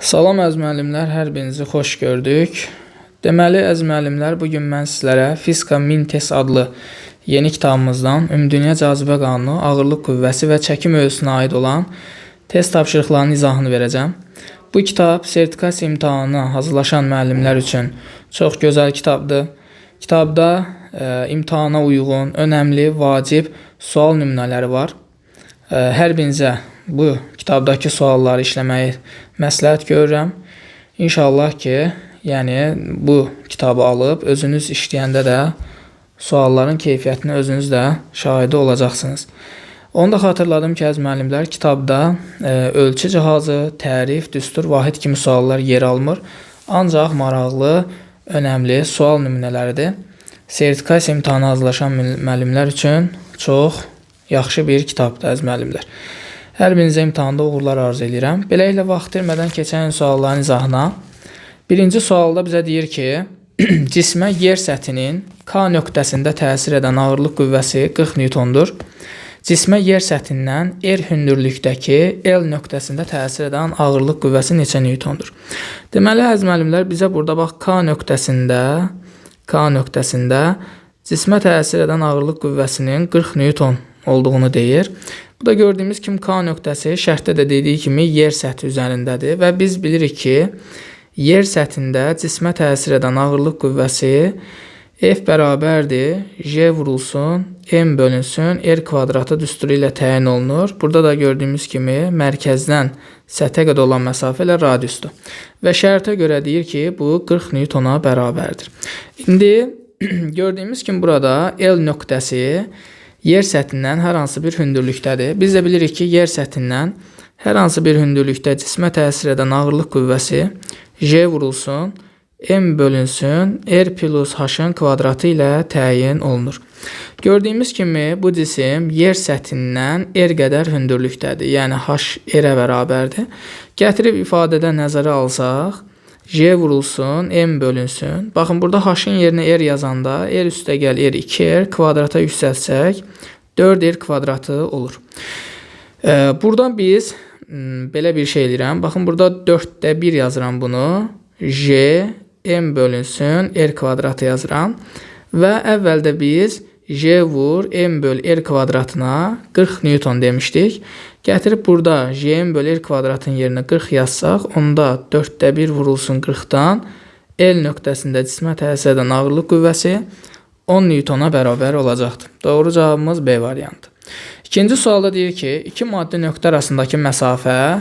Salam əziz müəllimlər, hər birinizi xoş gördük. Deməli, əziz müəllimlər, bu gün mən sizlərə Fizika Min Test adlı yeni kitabımızdan Ümumdünya Cazibə Qanunu, ağırlıq qüvvəsi və çəkim ölçüsünə aid olan test tapşırıqlarının izahını verəcəm. Bu kitab sertifikasiya imtahanına hazırlaşan müəllimlər üçün çox gözəl kitabdır. Kitabda imtahana uyğun, önəmli, vacib sual nümunələri var. Hər birinizə bu kitabdakı sualları işləməyi məsləhət görürəm. İnşallah ki, yəni bu kitabı alıb özünüz işləyəndə də sualların keyfiyyətini özünüz də şahidi olacaqsınız. Onu da xatırladım ki, əziz müəllimlər, kitabda ölçü cihazı, tərif, düstur, vahid kimi suallar yer almır. Ancaq maraqlı, önəmli sual nümunələridir. Sertifikasiya imtahanına hazırlaşan müəllimlər üçün çox yaxşı bir kitabdır, əziz müəllimlər. Hər birinizə imtahanda uğurlar arzu edirəm. Beləliklə, vaxt itirmədən keçən sualların izahına. Birinci sualda bizə deyir ki, cismə yer səthinin K nöqtəsində təsir edən ağırlıq qüvvəsi 40 Newtondur. Cismə yer səthindən R hündürlükdəki L nöqtəsində təsir edən ağırlıq qüvvəsi neçə Newtondur? Deməli, əziz müəllimlər, bizə burada bax K nöqtəsində cismə təsir edən ağırlıq qüvvəsinin 40 Newton olduğunu deyir. Bu da gördüyümüz kimi K nöqtəsi şərtdə də dediyi kimi yer səthi üzərindədir və biz bilirik ki, yer səthində cismə təsir edən ağırlıq qüvvəsi F bərabərdir J vurulsun, M bölünsün, R kvadratı düsturu ilə təyin olunur. Burada da gördüyümüz kimi mərkəzdən səthə qədər olan məsafə ilə radiusdur. Və şərtə görə deyir ki, bu 40 Newtona bərabərdir. İndi gördüyümüz kimi burada L nöqtəsi yer səthindən hər hansı bir hündürlükdədir. Biz də bilirik ki, yer səthindən hər hansı bir hündürlükdə cismə təsir edən ağırlıq qüvvəsi J vurulsun, M bölünsün, R plus H-ın kvadratı ilə təyin olunur. Gördüyümüz kimi bu cisim yer səthindən R qədər hündürlükdədir. Yəni H R-ə bərabərdir. Gətirib ifadədə nəzərə alsaq, J vurulsun, M bölünsün. Baxın, burada H-ın yerinə R yazanda R üstəgəl R 2R kvadrata yüksəltsək 4R kvadratı olur. Buradan biz belə bir şey eləyirəm. Baxın, burada 4-də 1 yazıram bunu. J, M bölünsün, R kvadratı yazıram. Və əvvəldə biz J vur, M böl R kvadratına 40 Newton demişdik. Gətirib burada J M böl R kvadratın yerinə 40 yazsaq, onda 4-də 1 vurulsun 40-dan L nöqtəsində cismə təsir edən ağırlıq qüvvəsi 10 Newtona bərabər olacaqdır. Doğru cavabımız B variantı. İkinci sualda deyir ki, iki maddi nöqtə arasındakı məsafə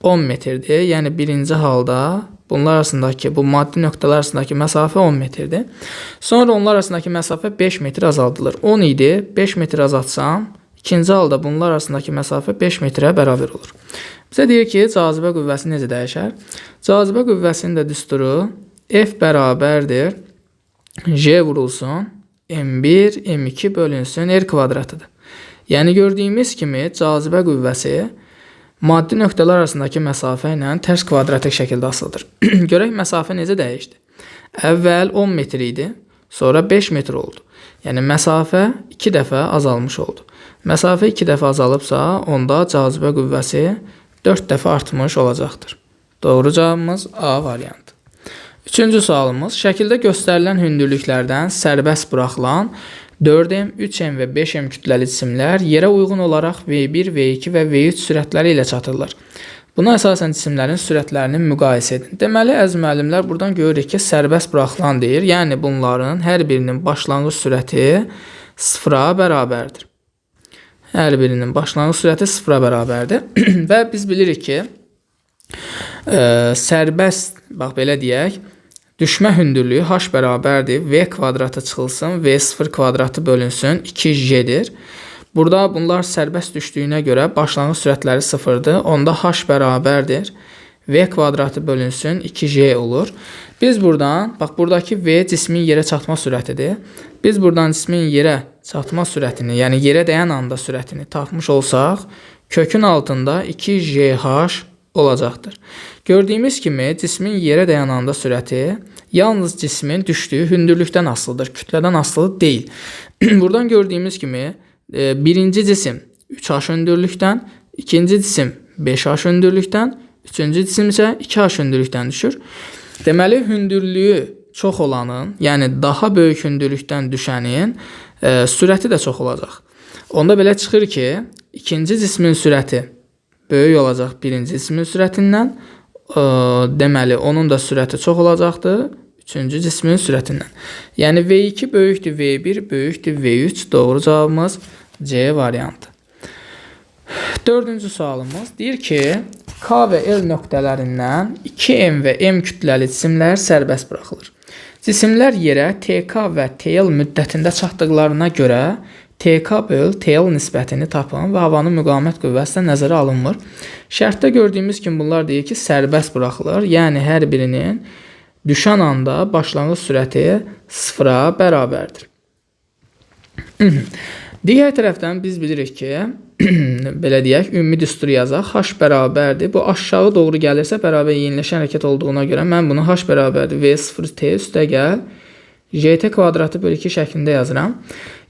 10 metrdir. Yəni birinci halda bunlar arasındakı, bu maddi nöqtələr arasındakı məsafə 10 metrdir. Sonra onlar arasındakı məsafə 5 metr azaldılır. 10 idi, 5 metr azaltsam, ikinci halda bunlar arasındakı məsafə 5 metrə bərabər olur. Bizə deyir ki, cazibə qüvvəsi necə dəyişər? Cazibə qüvvəsinin də düsturu F bərabərdir J vurulsun, M1, M2 bölünsün, R kvadratıdır. Yəni gördüyümüz kimi cazibə qüvvəsi maddi nöqtələr arasındakı məsafə ilə tərs kvadratik şəkildə asılıdır. Görək məsafə necə dəyişdi. Əvvəl 10 metr idi, sonra 5 metr oldu. Yəni məsafə 2 dəfə azalmış oldu. Məsafə 2 dəfə azalıbsa, onda cazibə qüvvəsi 4 dəfə artmış olacaqdır. Doğru cavabımız A variantı. Üçüncü sualımız, şəkildə göstərilən hündürlüklərdən sərbəst buraxılan 4M, 3M və 5M kütləli cisimlər yerə uyğun olaraq V1, V2 və V3 sürətləri ilə çatırlar. Buna əsasən cisimlərin sürətlərini müqayisə edin. Deməli, əziz müəllimlər, buradan görürük ki, sərbəst buraxılan deyir. Yəni bunların hər birinin başlanğıc sürəti sıfıra bərabərdir. Hər birinin başlanğıc sürəti sıfıra bərabərdir. Və biz bilirik ki, sərbəst, bax belə deyək, düşmə hündürlüyü h bərabərdir. V kvadratı çıxılsın, V0 kvadratı bölünsün, 2J-dir. Burada bunlar sərbəst düşdüyünə görə başlanğıc sürətləri sıfırdır. Onda h bərabərdir. V kvadratı bölünsün, 2J olur. Biz buradan, bax buradakı V cismin yerə çatma sürətidir. Biz buradan cismin yerə çatma sürətini, yəni yerə dəyən anda sürətini tapmış olsaq, kökün altında 2JH olacaqdır. Gördüyümüz kimi cismin yerə dəyən anda sürəti yalnız cismin düşdüyü hündürlükdən asılıdır, kütlədən asılı deyil. Buradan gördüyümüz kimi birinci cisim 3H hündürlükdən, ikinci cisim 5H hündürlükdən, Üçüncü cisim isə 2H hündürlükdən düşür. Deməli, hündürlüyü çox olanın, yəni daha böyük hündürlükdən düşənin sürəti də çox olacaq. Onda belə çıxır ki, ikinci cismin sürəti böyük olacaq birinci cismin sürətindən. Deməli, onun da sürəti çox olacaqdır üçüncü cismin sürətindən. Yəni V2 böyükdür V1 böyükdür V3. Doğru cavabımız C variantı. Dördüncü sualımız deyir ki, K və L nöqtələrindən 2M və M kütləli cisimlər sərbəst buraxılır. Cisimlər yerə TK və TL müddətində çatdıqlarına görə TK böl TL nisbətini tapın və havanın müqavimət qüvvəsi də nəzərə alınmır. Şərtdə gördüyümüz kimi bunlar deyir ki, sərbəst buraxılır. Yəni hər birinin düşən anda başlanğıc sürəti sıfıra bərabərdir. Digər tərəfdən biz bilirik ki, belə deyək, ümumi düstur yazaq. H bərabərdir. Bu aşağı doğru gəlirsə bərabər yeniləşən hərəkət olduğuna görə mən bunu H bərabərdir. V0T üstə gəl. JT kvadratı bölü 2 şəklində yazıram.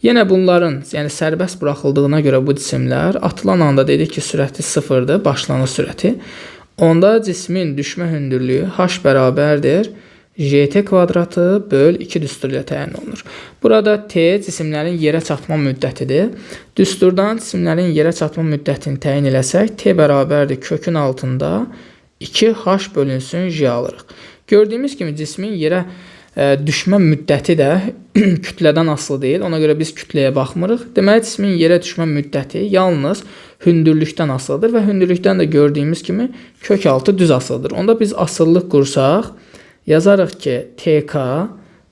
Yenə bunların, yəni sərbəst buraxıldığına görə bu cisimlər atılan anda dedik ki, sürəti sıfırdır, başlanğıc sürəti. Onda cismin düşmə hündürlüyü H bərabərdir. JT kvadratı böl 2 düstur ilə təyin olunur. Burada T cisimlərin yerə çatma müddətidir. Düsturdan cisimlərin yerə çatma müddətini təyin eləsək, T bərabərdir kökün altında 2H bölünsün J alırıq. Gördüyümüz kimi cismin yerə düşmə müddəti də kütlədən asılı deyil. Ona görə biz kütləyə baxmırıq. Deməli, cismin yerə düşmə müddəti yalnız hündürlükdən asılıdır və hündürlükdən də gördüyümüz kimi kök altı düz asılıdır. Onda biz asılılıq qursaq, yazarıq ki, TK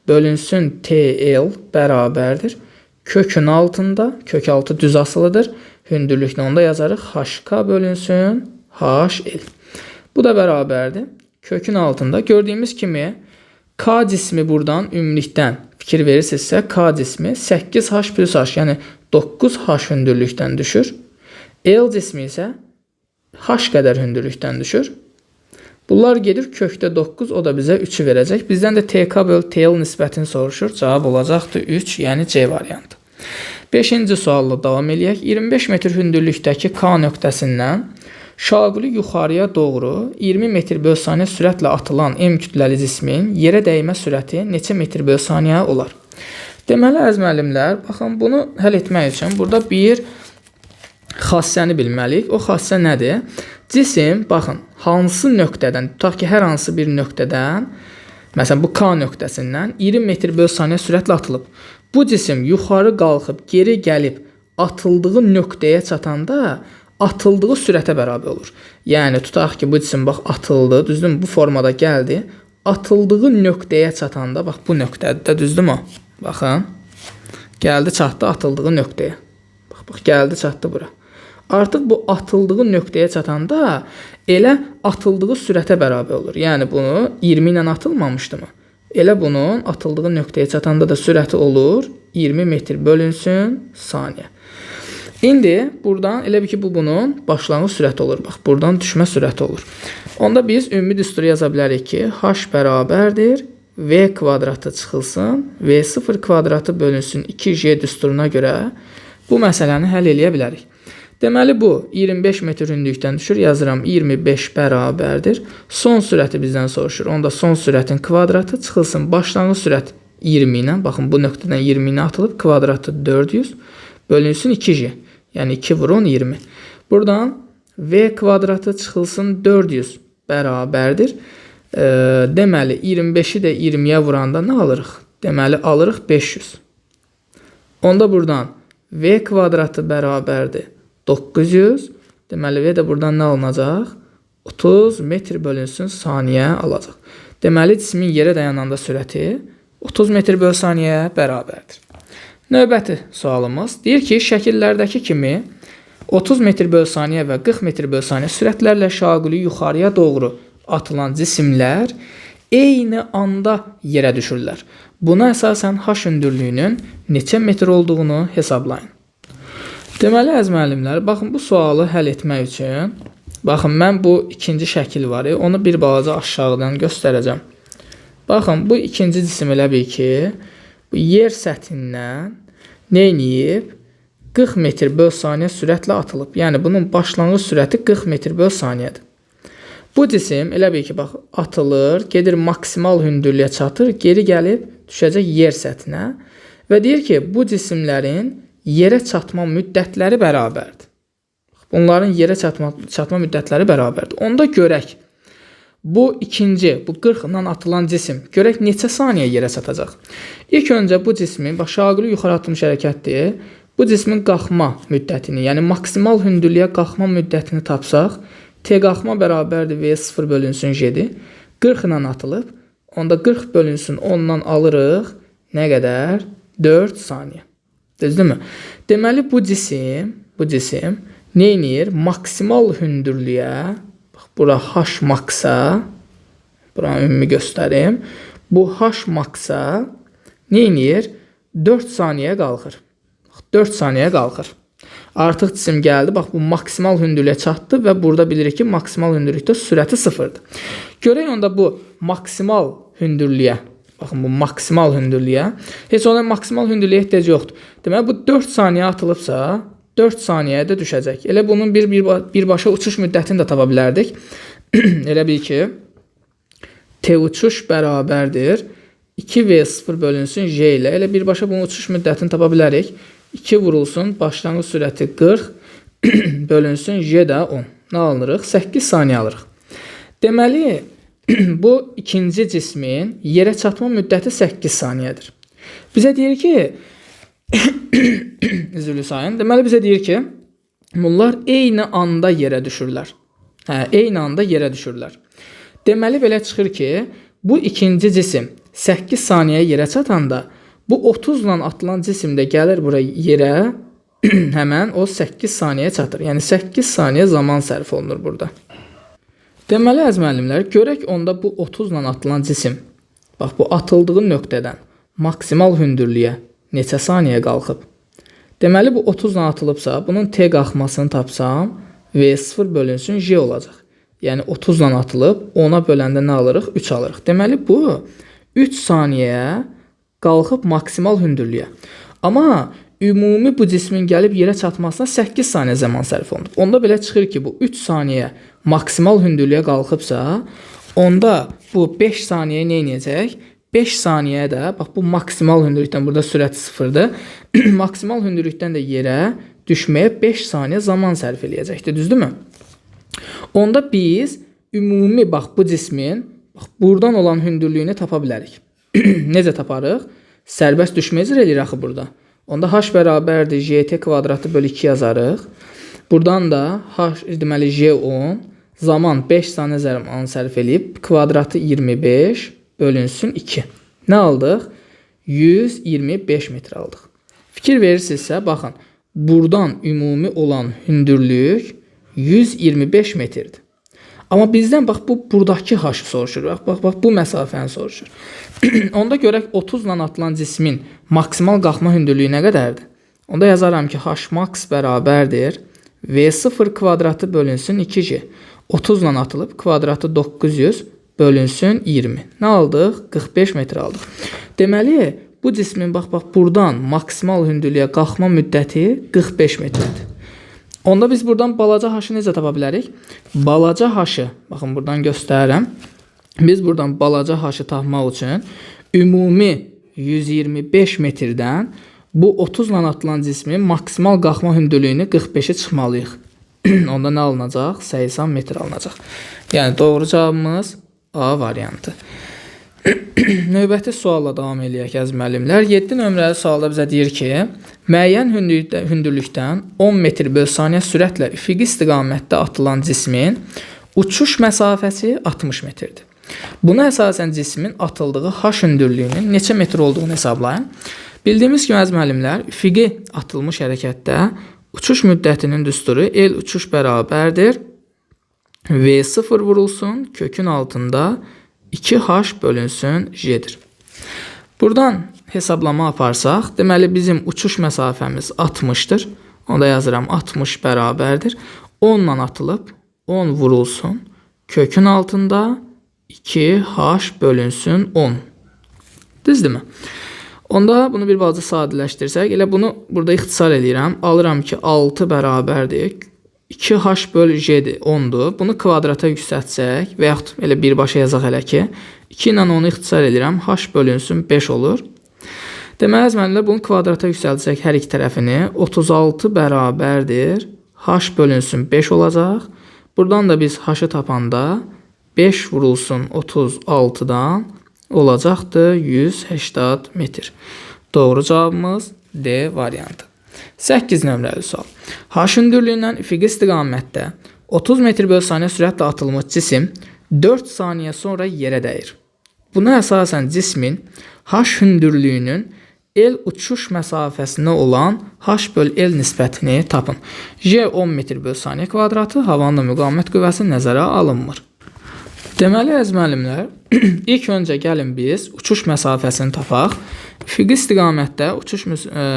bölünsün TL bərabərdir. Kökün altında, kök altı düz asılıdır. Hündürlüklə onda yazarıq HK bölünsün HL. Bu da bərabərdir. Kökün altında gördüyümüz kimi K cismi buradan ümumilikdən fikir verirsinizsə K cismi 8H plus H, yəni 9H hündürlükdən düşür. L cismi isə H qədər hündürlükdən düşür. Bunlar gedir kökdə 9, o da bizə 3-ü verəcək. Bizdən də TK böl TL nisbətini soruşur. Cavab olacaqdır 3, yəni C variantı. 5-ci sualla davam eləyək. 25 metr hündürlükdəki K nöqtəsindən şaquli yuxarıya doğru 20 metr böl saniyə sürətlə atılan M kütləli cismin yerə dəymə sürəti neçə metr böl saniyə olar? Deməli, əziz müəllimlər, baxın, bunu həll etmək üçün burada bir xassəni bilməliyik. O xassə nədir? Cisim, baxın, hansı nöqtədən, tutaq ki, hər hansı bir nöqtədən, məsələn, bu K nöqtəsindən 20 metr böl saniyə sürətlə atılıb. Bu cisim yuxarı qalxıb, geri gəlib atıldığı nöqtəyə çatanda atıldığı sürətə bərabər olur. Yəni, tutaq ki, bu cisim, bax, atıldı, düzdürmü? Bu formada gəldi. Atıldığı nöqtəyə çatanda, bax, bu nöqtədir də, düzdürmü? Baxın, gəldi, çatdı atıldığı nöqtəyə. Bax, bax, gəldi, çatdı bura. Artıq bu atıldığı nöqtəyə çatanda elə atıldığı sürətə bərabər olur. Yəni, bunu 20 ilə atılmamışdı mı? Elə bunun atıldığı nöqtəyə çatanda da sürəti olur 20 metr bölünsün saniyə. İndi buradan elə bil ki, bu bunun başlanğıc sürəti olur. Bax, buradan düşmə sürəti olur. Onda biz ümumi düsturu yaza bilərik ki, H bərabərdir V kvadratı çıxılsın, V0 kvadratı bölünsün 2J düsturuna görə bu məsələni həll eləyə bilərik. Deməli, bu 25 metr hündürlükdən düşür. Yazıram 25 bərabərdir. Son sürəti bizdən soruşur. Onda son sürətin kvadratı çıxılsın. Başlanğıc sürət 20 ilə. Baxın, bu nöqtədən 20 ilə atılıb. Kvadratı 400 bölünsün 2J. Yəni 2 vurun 20. Buradan V kvadratı çıxılsın 400 bərabərdir. Deməli, 25-i də 20-yə vuranda nə alırıq? Deməli, alırıq 500. Onda buradan V kvadratı bərabərdir 900. Deməli, V də buradan nə alınacaq? 30 metr bölünsün saniyə alacaq. Deməli, cismin yerə dayananda sürəti 30 metr böl saniyə bərabərdir. Növbəti sualımız deyir ki, şəkillərdəki kimi 30 metr böl saniyə və 40 metr böl saniyə sürətlərlə şaquli yuxarıya doğru atılan cisimlər eyni anda yerə düşürlər. Buna əsasən H hündürlüyünün neçə metr olduğunu hesablayın. Deməli, əziz müəllimlər, baxın, bu sualı həll etmək üçün, baxın, mən bu ikinci şəkil var, onu bir balaca aşağıdan göstərəcəm. Baxın, bu ikinci cisim elə bil ki, bu yer səthindən nə eləyib? 40 metr böl saniyə sürətlə atılıb. Yəni, bunun başlanğıc sürəti 40 metr böl saniyədir. Bu cisim elə bil ki, bax, atılır, gedir maksimal hündürlüyə çatır, geri gəlib düşəcək yer səthinə və deyir ki, bu cisimlərin yerə çatma müddətləri bərabərdir. Bunların yerə çatma müddətləri bərabərdir. Onda görək, bu ikinci, bu 40 ilə atılan cisim, görək neçə saniyə yerə çatacaq. İlk öncə bu cismin, bax, şaqili yuxarı atılmış hərəkətdir. Bu cismin qalxma müddətini, yəni maksimal hündürlüyə qalxma müddətini tapsaq, T qalxma bərabərdir V0 bölünsün G-dir. 40 ilə atılıb, onda 40 bölünsün 10-dan alırıq nə qədər? 4 saniyə. Düzdürmü? Deməli, bu cisim nə eləyir? Maksimal hündürlüyə, bax, bura H max-a, buranı ümumi göstərim. Bu H max-a nə eləyir? 4 saniyə qalxır. Bax, 4 saniyə qalxır. Artıq cisim gəldi. Bax, bu maksimal hündürlüyə çatdı və burada bilirik ki, maksimal hündürlükdə sürəti sıfırdır. Görək onda bu maksimal hündürlüyə, baxın, bu maksimal hündürlüyə, heç ona maksimal hündürlüyə ehtiyac yoxdur. Deməli, bu 4 saniyə atılıbsa, 4 saniyəyə də düşəcək. Elə bunun birbaşa uçuş müddətini də tapa bilərdik. Elə bil ki, T uçuş bərabərdir 2V0 bölünsün J ilə. Elə birbaşa bunun uçuş müddətini tapa bilərik. 2 vurulsun, başlanğıc sürəti 40 bölünsün, J də 10. Nə alırıq? 8 saniyə alırıq. Deməli, bu ikinci cismin yerə çatma müddəti 8 saniyədir. Bizə deyir ki, üzrlü sayın, deməli bizə deyir ki, bunlar eyni anda yerə düşürlər. Hə, eyni anda yerə düşürlər. Deməli, belə çıxır ki, bu ikinci cisim 8 saniyə yerə çatanda, bu 30 ilə atılan cisim də gəlir bura yerə, həmən o 8 saniyə çatır. Yəni 8 saniyə zaman sərf olunur burada. Deməli, əziz müəllimlər, görək onda bu 30 ilə atılan cisim, bax, bu atıldığı nöqtədən maksimal hündürlüyə neçə saniyə qalxıb? Deməli, bu 30 ilə atılıbsa, bunun T qalxmasını tapsam, V0 bölünsün J olacaq. Yəni 30 ilə atılıb, 10-a böləndə nə alırıq? 3 alırıq. Deməli, bu 3 saniyə qalxıb maksimal hündürlüyə. Amma ümumi bu cismin gəlib yerə çatmasına 8 saniyə zaman sərf olunub. Onda belə çıxır ki, bu 3 saniyə maksimal hündürlüyə qalxıbsa, onda bu 5 saniyə nə edəcək? 5 saniyə də, bax, bu maksimal hündürlükdən, burada sürət sıfırdır, maksimal hündürlükdən də yerə düşməyə 5 saniyə zaman sərf eləyəcəkdir, düzdürmü? Onda biz ümumi, bax, bu cismin bax, buradan olan hündürlüyünü tapa bilərik. Necə taparıq? Sərbəst düşmə icra eləyir axı burada. Onda H bərabərdir JT kvadratı bölü 2 yazarıq. Buradan da H, deməli J10, zaman 5 saniyə zaman sərf eləyib, kvadratı 25 bölünsün 2. Nə aldıq? 125 metr aldıq. Fikir verirsinizsə, baxın, buradan ümumi olan hündürlük 125 metrdir. Amma bizdən bax bu buradakı H-ı soruşur. Bax, bax, bax bu məsafəni soruşur. Onda görək 30 ilə atılan cismin maksimal qalxma hündürlüyü nə qədərdir? Onda yazaram ki, H max bərabərdir V0 kvadratı bölünsün 2G. 30 ilə atılıb kvadratı 900 bölünsün 20. Nə aldıq? 45 metr aldıq. Deməli, bu cismin bax, bax buradan maksimal hündürlüyə qalxma müddəti 45 metrdir. Onda biz buradan balaca H-ı necə tapa bilərik? Balaca H-ı, baxın buradan göstərirəm. Biz buradan balaca H-ı tapmaq üçün ümumi 125 metrdən bu 30 ilə atılan cismin maksimal qalxma hündürlüyünü 45-ə çıxmalıyıq. Onda nə alınacaq? 80 metr alınacaq. Yəni doğru cavabımız A variantı. Növbəti sualla davam eləyək əziz müəllimlər. 7 nömrəli sualda bizə deyir ki, müəyyən hündürlükdən 10 metr böl saniyə sürətlə üfüqi istiqamətdə atılan cismin uçuş məsafəsi 60 metrdir. Buna əsasən cismin atıldığı H hündürlüyünün neçə metr olduğunu hesablayın. Bildiyimiz kimi əziz müəllimlər, üfüqi atılmış hərəkətdə uçuş müddətinin düsturu L uçuş bərabərdir V0 vurulsun kökün altında 2H bölünsün J-dir. Buradan hesablama aparsaq, deməli bizim uçuş məsafəmiz 60-dır. Onda yazıram 60 bərabərdir. 10 ilə atılıb 10 vurulsun kökün altında 2H bölünsün 10. Düzdürmü? Onda bunu bir balaca sadələşdirsək, elə bunu burada ixtisar eləyirəm. Alıram ki 6 bərabərdir. 2h böl g-dir, 10-dur. Bunu kvadrata yüksəltsək və yaxud elə birbaşa yazaq hələ ki. 2 ilə 10-u ixtisar edirəm. H bölünsün 5 olur. Deməli, əziz müəllimlər, bunu kvadrata yüksəltsək hər iki tərəfini 36 bərabərdir. H bölünsün 5 olacaq. Buradan da biz h-ı tapanda 5 vurulsun 36-dan olacaqdır 180 metr. Doğru cavabımız D variantı. 8 nömrəli sual. H hündürlüyündən üfüqi istiqamətdə 30 metr böl saniyə sürətlə atılmış cisim 4 saniyə sonra yerə dəyir. Buna əsasən cismin H hündürlüyünün L uçuş məsafəsinə olan H böl L nisbətini tapın. J 10 metr böl saniyə kvadratı, havanın da müqavimət qüvvəsi nəzərə alınmır. Deməli, əziz müəllimlər, ilk öncə gəlin biz uçuş məsafəsini tapaq. Üfüqi istiqamətdə uçuş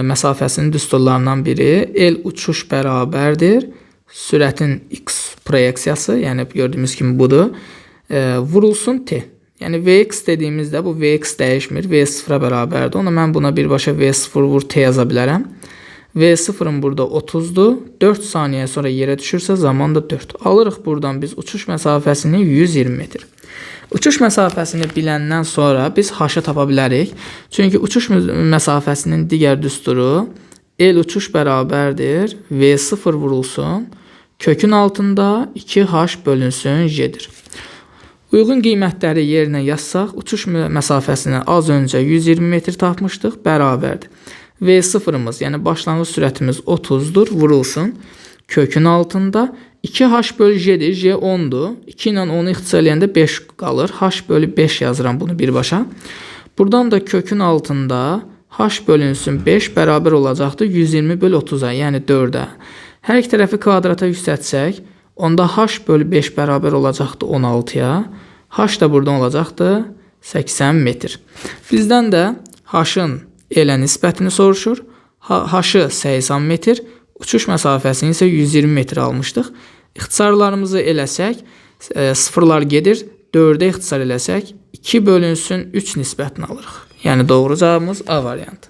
məsafəsinin düsturlarından biri L uçuş bərabərdir sürətin x proyeksiyası, yəni gördüyümüz kimi budur, vurulsun t. Yəni Vx dediyimizdə bu Vx dəyişmir, V0-a bərabərdir. Ona mən buna birbaşa V0 vur t yaza bilərəm. V0-ın burada 30-dur. 4 saniyə sonra yerə düşürsə zaman da 4. Alırıq buradan biz uçuş məsafəsini 120 metr. Uçuş məsafəsini biləndən sonra biz h-ı tapa bilərik. Çünki uçuş məsafəsinin digər düsturu L uçuş bərabərdir V0 vurulsun kökün altında 2h bölünsün J-dir. Uyğun qiymətləri yerinə yazsaq, uçuş məsafəsini az öncə 120 metr tapmışdıq, bərabərdir. V0-ımız, yəni başlanğıc sürətimiz 30-dur, vurulsun kökün altında 2h bölü J-dir, J 10-dur. 2 ilə 10-u ixtisar eləyəndə 5 qalır. H bölü 5 yazıram bunu birbaşa. Buradan da kökün altında H bölünsün 5 bərabər olacaqdır 120 bölü 30-a, yəni 4-ə. Hər iki tərəfi kvadrata yüksəltsək, onda H bölü 5 bərabər olacaqdır 16-ya. H da buradan olacaqdır 80 metr. Bizdən də H-ın L-ə nisbətini soruşur. H-ı 80 metr, uçuş məsafəsini isə 120 metr almışdıq. İxtisarlarımızı eləsək, sıfırlar gedir. 4-ə ixtisar eləsək, 2 bölünsün 3 nisbətini alırıq. Yəni doğru cavabımız A variantı.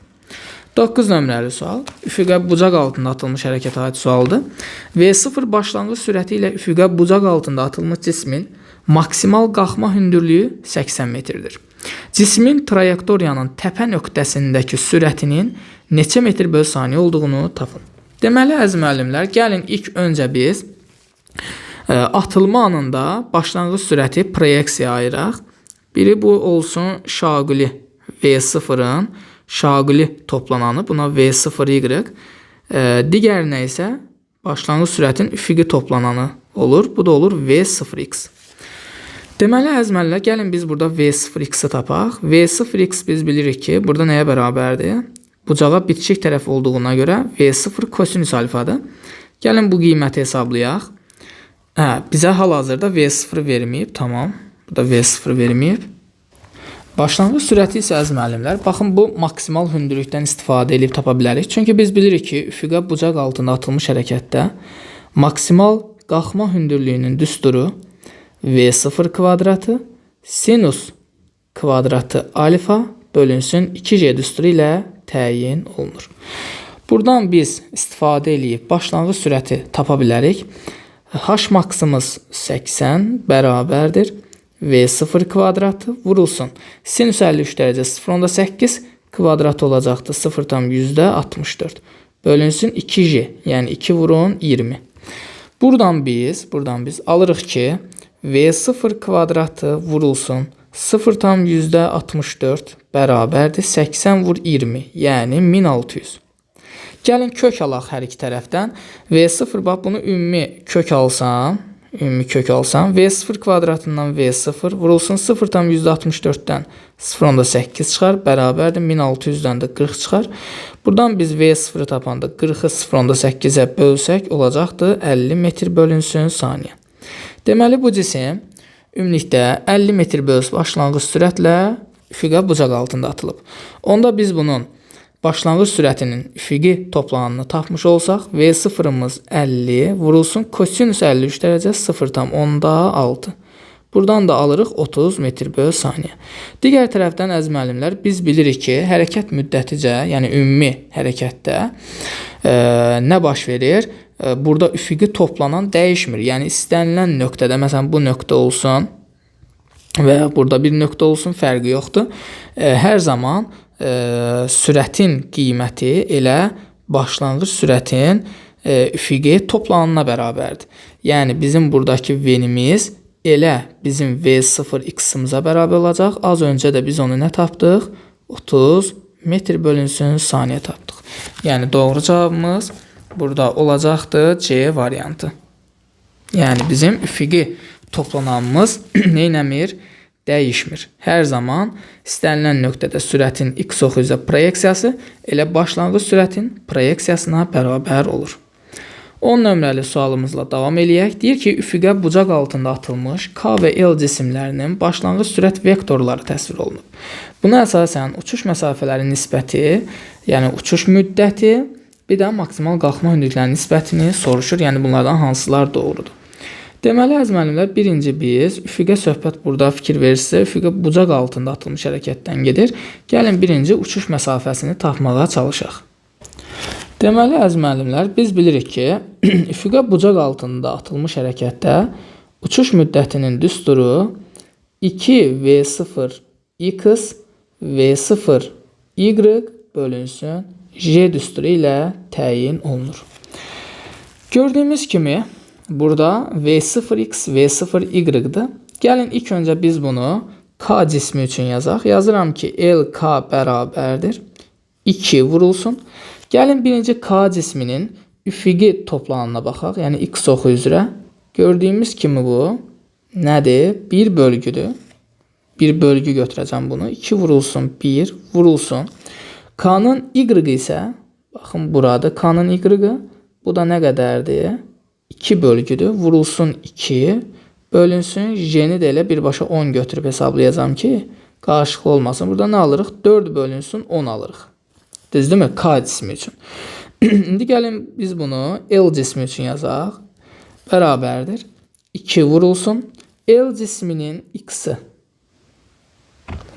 9 nömrəli sual. Üfüqə bucaq altında atılmış hərəkətə aid sualdır. V0 başlanğıc sürəti ilə üfüqə bucaq altında atılmış cismin maksimal qalxma hündürlüyü 80 metrdir. Cismin trayektoriyanın təpə nöqtəsindəki sürətinin neçə metr böl saniyə olduğunu tapın. Deməli, əziz müəllimlər, gəlin ilk öncə biz atılma anında başlanğıc sürəti proyeksiya ayıraq. Biri bu olsun şaquli V0-ın şaquli toplananı, buna V0Y. Digərinə isə başlanğıc sürətin üfüqi toplananı olur. Bu da olur V0X. Deməli, əziz müəllimlər, gəlin biz burada V0X-i tapaq. V0X biz bilirik ki, burada nəyə bərabərdir? Bucağa bitişik tərəf olduğuna görə V0 kosinüs alfadır. Gəlin bu qiyməti hesablayaq. Bizə hal-hazırda V0 verməyib. Tamam. Burada V0 verməyib. Başlanğıc sürəti isə əziz müəllimlər, baxın bu maksimal hündürlükdən istifadə edib tapa bilərik. Çünki biz bilirik ki, üfüqə bucaq altında atılmış hərəkətdə maksimal qalxma hündürlüyünün düsturu V0 kvadratı sinus kvadratı alfa bölünsün 2G düsturu ilə təyin olunur. Buradan biz istifadə eləyib başlanğıc sürəti tapa bilərik. H maksımız 80 bərabərdir V0 kvadratı vurulsun. Sinüs 53 dərəcə 0,8 kvadratı olacaqdır 0,64. Bölünsün 2G, yəni 2 vurun 20. Buradan biz alırıq ki V0 kvadratı vurulsun 0,64 bərabərdir 80 vur 20, yəni 1600. Gəlin kök alaq hər iki tərəfdən. V0 bax bunu ümumi kök alsam, V0 kvadratından V0 vurulsun 0,64-dən 0,8 çıxar, bərabərdir 1600-dən də 40 çıxar. Buradan biz V0-ı tapanda 40-ı 0,8-ə bölsək olacaqdır 50 metr bölünsün saniyə. Deməli bu cisim ümumilikdə 50 metr böl başlanğıc sürətlə üfüqə bucaq altında atılıb. Onda biz bunun başlanğıc sürətinin üfüqi toplananını tapmış olsaq, V0-ımız 50 vurulsun kosinüs 53 dərəcə 0,6. Buradan da alırıq 30 metr böl saniyə. Digər tərəfdən əziz müəllimlər, biz bilirik ki, hərəkət müddəticə, yəni ümumi hərəkətdə Nə baş verir? Burada üfüqi toplanan dəyişmir. Yəni istənilən nöqtədə, məsələn bu nöqtə olsun və ya burada bir nöqtə olsun, fərqi yoxdur. Hər zaman sürətin qiyməti elə başlanğıc sürətin üfüqi toplananına bərabərdir. Yəni bizim buradakı V-imiz elə bizim V0x-imizə bərabər olacaq. Az öncə də biz onu nə tapdıq? 30 metr bölünsün saniyə tapdıq. Yəni doğru cavabımız burada olacaqdır C variantı. Yəni bizim üfüqi toplananımız neynəmir? Dəyişmir. Hər zaman istənilən nöqtədə sürətin x oxu üzrə proyeksiyası elə başlanğıc sürətin proyeksiyasına bərabər olur. 10 nömrəli sualımızla davam eləyək. Deyir ki, üfüqə bucaq altında atılmış K və L cisimlərinin başlanğıc sürət vektorları təsvir olunub. Buna əsasən uçuş məsafələri nisbəti, yəni uçuş müddəti, bir də maksimal qalxma hündürlüklərinin nisbətini soruşur. Yəni bunlardan hansılar doğrudur? Deməli, əziz müəllimlər, birinci biz üfüqə söhbət burada fikir verirsə, üfüqə bucaq altında atılmış hərəkətdən gedir. Gəlin birinci uçuş məsafəsini tapmağa çalışaq. Deməli, əziz müəllimlər, biz bilirik ki, üfüqə bucaq altında atılmış hərəkətdə uçuş müddətinin düsturu 2V0 x V0 y bölünsün J düsturu ilə təyin olunur. Gördüyümüz kimi burada V0x V0y-dir. Gəlin ilk öncə biz bunu K cismi üçün yazaq. Yazıram ki, LK bərabərdir 2 vurulsun. Gəlin birinci K cisminin üfüqi toplananına baxaq. Yəni x oxu üzrə. Gördüyümüz kimi bu nədir? Bir bölgüdür. Bir bölgü götürəcəm bunu. 2 vurulsun 1 vurulsun. K-nın y isə baxın buradır. K-nın y-i. Bu da nə qədərdir? 2 bölgüdür. Vurulsun 2 bölünsün. J-ni də elə birbaşa 10 götürüb hesablayacağam ki, qarışıqlı olmasın. Burada nə alırıq? 4 bölünsün 10 alırıq. Düzdürmü? K cismi üçün. İndi gəlin biz bunu L cismi üçün yazaq. Bərabərdir. 2 vurulsun. L cisminin x-i.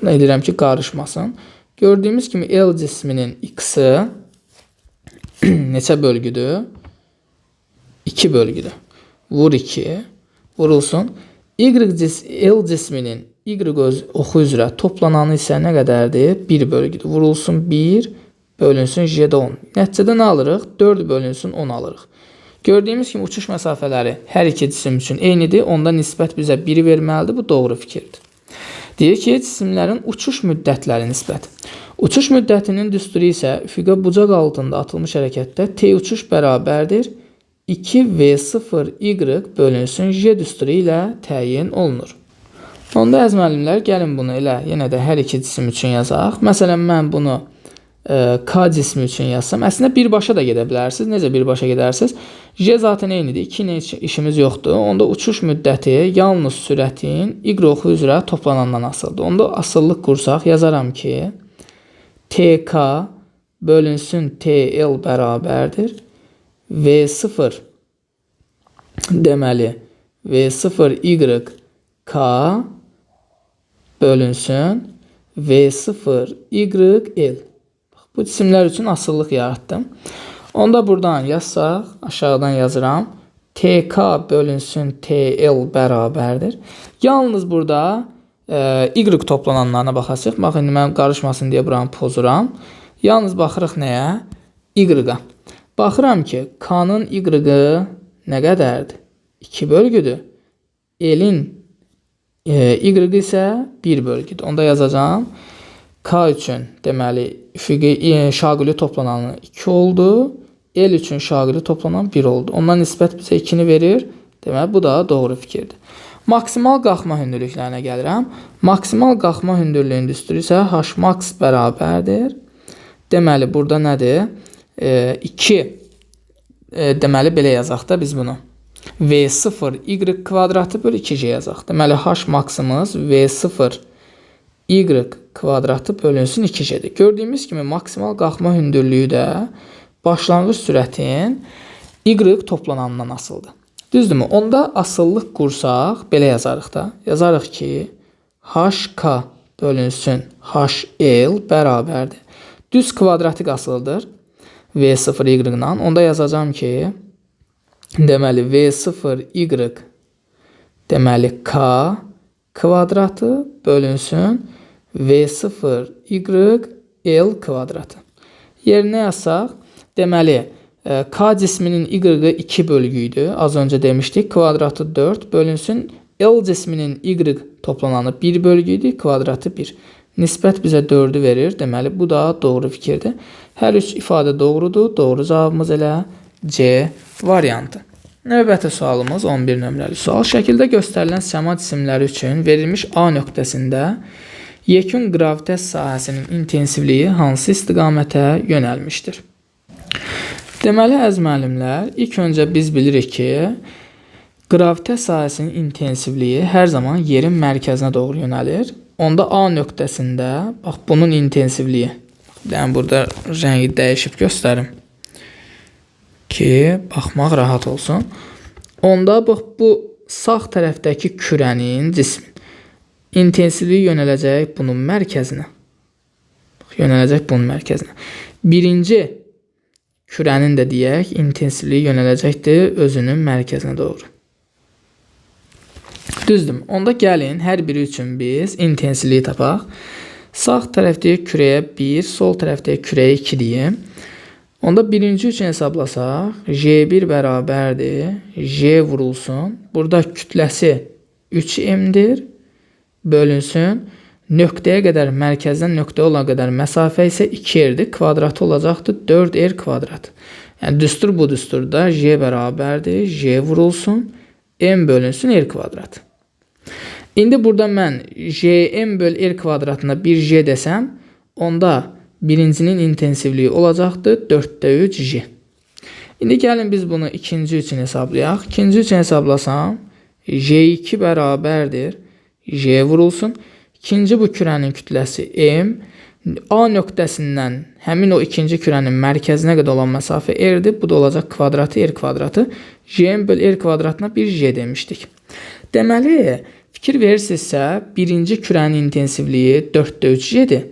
Bunu edirəm ki, qarışmasın. Gördüyümüz kimi L cisminin x-i neçə bölgüdür? 2 bölgüdür. Vur 2. Vurulsun. L cisminin y oxu üzrə toplananı isə nə qədərdir? 1 bölgüdür. Vurulsun 1 bölünsün J-də 10. Nəticədə nə alırıq? 4 bölünsün 10 alırıq. Gördüyümüz kimi uçuş məsafələri hər iki cisim üçün eynidir. Onda nisbət bizə 1-i verməlidir. Bu doğru fikirdir. Deyir ki, cisimlərin uçuş müddətləri nisbəti. Uçuş müddətinin düsturu isə üfüqə bucaq altında atılmış hərəkətdə T uçuş bərabərdir 2V0Y bölünsün J düsturu ilə təyin olunur. Onda əziz müəllimlər, gəlin bunu elə yenə də hər iki cisim üçün yazaq. Məsələn, mən bunu K cismi üçün yazsam, əslində birbaşa da gedə bilərsiniz. Necə birbaşa gedərsiniz? J zaten eynidir. 2 ilə işimiz yoxdur. Onda uçuş müddəti yalnız sürətin Y oxu üzrə toplanandan asılıdır. Onda asıllıq qursaq yazaram ki, TK bölünsün TL bərabərdir. V0 deməli V0 Y K bölünsün V0 Y L. Bu cisimlər üçün asıllıq yaratdım. Onda buradan yazsaq, aşağıdan yazıram. TK bölünsün TL bərabərdir. Yalnız burada Y toplananlarına baxacaq. Bax, indi mən qarışmasın deyə buranı pozuram. Yalnız baxırıq nəyə? Y-a. Baxıram ki, K-nın Y-i nə qədərdir? 2 bölgüdür. L-in Y isə 1 bölgüdür. Onda yazacağam. K üçün deməli üfüqi şaquli toplananı 2 oldu. L üçün şaquli toplanan 1 oldu. Ondan nisbət bizə 2-ni verir. Deməli bu da doğru fikirdir. Maksimal qalxma hündürlüklərinə gəlirəm. Maksimal qalxma hündürlüyün düsturu isə H max bərabərdir. Deməli burada nədir? 2 deməli belə yazaq da biz bunu. V0 y kvadratı bölü 2g yazaq. Deməli H maksımız V0 y kvadratı bölünsün 2g-dir. Gördüyümüz kimi maksimal qalxma hündürlüyü də başlanğıc sürətin y toplananından asılıdır. Düzdürmü? Onda asıllıq qursaq belə yazarıq da. Yazarıq ki, HK bölünsün HL bərabərdir. Düz kvadratik asılıdır. V0 Y-la. Onda yazacağım ki, deməli V0 Y deməli K kvadratı bölünsün V0 Y L kvadratı. Yerinə yazsaq, deməli K cisminin Y-ı 2 bölgü idi. Az öncə demişdik. Kvadratı 4 bölünsün. L cisminin Y toplananı 1 bölgü idi. Kvadratı 1. Nisbət bizə 4-ü verir. Deməli, bu da doğru fikirdir. Hər üç ifadə doğrudur. Doğru cavabımız elə C variantı. Növbəti sualımız 11 nömrəli sual. Şəkildə göstərilən səma cisimləri üçün verilmiş A nöqtəsində yekun qravitə sahəsinin intensivliyi hansı istiqamətə yönəlmişdir? Deməli, əziz müəllimlər, ilk öncə biz bilirik ki, qravitə sahəsinin intensivliyi hər zaman yerin mərkəzinə doğru yönəlir. Onda A nöqtəsində, bax, bunun intensivliyi, yəni burada rəngi dəyişib göstərim ki, baxmaq rahat olsun. Onda bax, bu sağ tərəfdəki kürənin, cismin intensivliyi yönələcək bunun mərkəzinə. Bax, yönələcək bunun mərkəzinə. Birinci kürənin də deyək, intensivliyi yönələcəkdir özünün mərkəzinə doğru. Düzdür. Onda gəlin, hər biri üçün biz intensivliyi tapaq. Sağ tərəfdəki kürəyə 1, sol tərəfdəki kürəyə 2 deyim. Onda birinci üçün hesablasaq, J1 bərabərdir, J vurulsun. Burada kütləsi 3M-dir, bölünsün. Nöqtəyə qədər, mərkəzdən nöqtəyə olan qədər məsafə isə 2R-dir. Kvadratı olacaqdır 4R kvadrat. Yəni, düstur bu düsturda J bərabərdir, J vurulsun, M bölünsün R kvadrat. İndi burada mən JM böl R kvadratına 1J desəm, onda birincinin intensivliyi olacaqdır 4-də 3 J. İndi gəlin biz bunu ikinci üçün hesablayaq. İkinci üçün hesablasam, J2 bərabərdir, J vurulsun. İkinci bu kürənin kütləsi M. A nöqtəsindən həmin o ikinci kürənin mərkəzinə qədər olan məsafə R-dir. Bu da olacaq kvadratı R kvadratı. JM böl R kvadratına bir J demişdik. Deməli, fikir verirsinizsə, birinci kürənin intensivliyi 4-də 3 J-dir.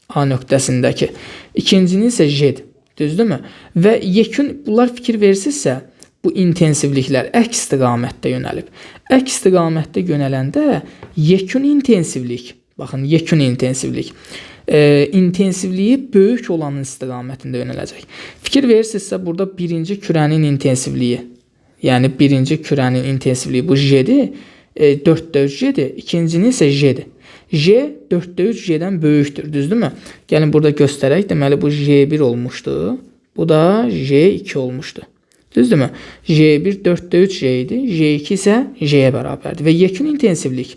A nöqtəsindəki. İkincinin isə J-dir. Düzdürmü? Və yekun bunlar fikir verirsinizsə, bu intensivliklər əks istiqamətdə yönəlib. Əks istiqamətdə yönələndə yekun intensivlik, baxın, yekun intensivlik, intensivliyi böyük olanın istiqamətində yönələcək. Fikir verirsinizsə, burada birinci kürənin intensivliyi, yəni birinci kürənin intensivliyi bu J-dir, 4-də 3 J-dir, ikincinin isə J-dir. J 4-də 3 J-dən böyükdür, düzdürmü? Gəlin burada göstərək, deməli bu J1 olmuşdu, bu da J2 olmuşdu. Düzdürmü? J1 4-də 3 J idi, J2 isə J-yə bərabərdir. Və yekun intensivlik,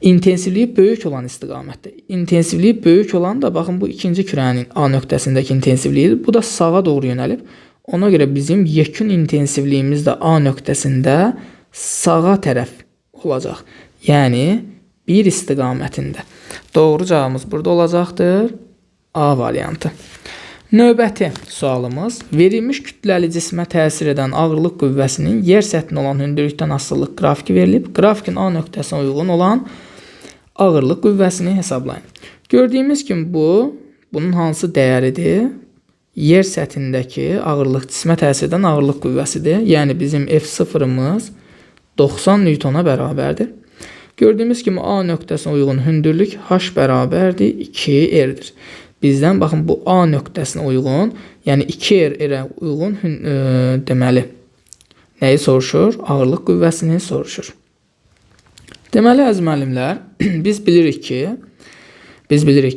intensivliyi böyük olan istiqamətdə. İntensivliyi böyük olan da, baxın, bu ikinci kürənin A nöqtəsindəki intensivliyidir. Bu da sağa doğru yönəlib. Ona görə bizim yekun intensivliyimiz də A nöqtəsində sağa tərəf olacaq. Yəni, bir istiqamətində. Doğru cavabımız burada olacaqdır. A variantı. Növbəti sualımız, verilmiş kütləli cismə təsir edən ağırlıq qüvvəsinin yer səthinə olan hündürlükdən asılılıq qrafiki verilib. Qrafikin A nöqtəsinə uyğun olan ağırlıq qüvvəsini hesablayın. Gördüyümüz kimi bu, bunun hansı dəyəridir? Yer səthindəki ağırlıq, cismə təsir edən ağırlıq qüvvəsidir. Yəni bizim F0-ımız 90 Newtona bərabərdir. Gördüyümüz kimi A nöqtəsinə uyğun hündürlük H bərabərdir 2R-dir. Bizdən baxın bu A nöqtəsinə uyğun, yəni 2R R-ə uyğun deməli nəyi soruşur? Ağırlıq qüvvəsini soruşur. Deməli əziz müəllimlər, biz bilirik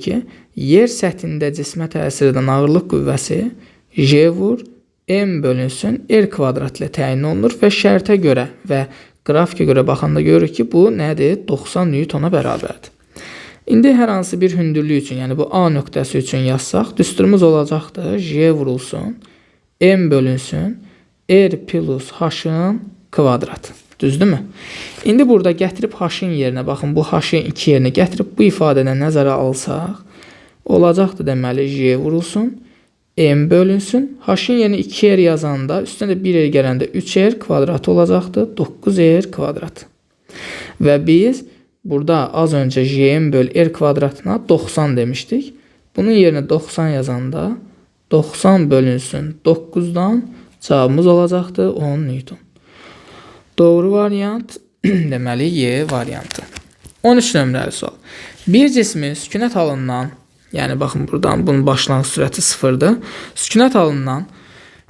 ki, yer səthində cismə təsir edən ağırlıq qüvvəsi J vur M bölünsün R kvadrat ilə təyin olunur və şərtə görə və qrafikə görə baxanda görürük ki, bu nədir? 90 Newtona bərabərdir. İndi hər hansı bir hündürlük üçün, yəni bu A nöqtəsi üçün yazsaq, düsturumuz olacaqdır. J vurulsun, M bölünsün, R plus H-ın kvadratı. Düzdürmü? İndi burada gətirib H-ın yerinə, baxın bu H-ın 2 yerinə gətirib bu ifadədən nəzərə alsaq, olacaqdır deməli J vurulsun, M bölünsün, H-ın yerinə 2R yazanda, üstünə də 1R gələndə 3R kvadratı olacaqdır, 9R kvadratı. Və biz burada az öncə JM böl R kvadratına 90 demişdik. Bunun yerinə 90 yazanda 90 bölünsün 9-dan cavabımız olacaqdır 10 Newton. Doğru variant deməli Y variantı. 13 nömrəli sual. Bir cismi sükunət halından, yəni baxın buradan bunun başlanğıc sürəti 0-dır. Sükunət halından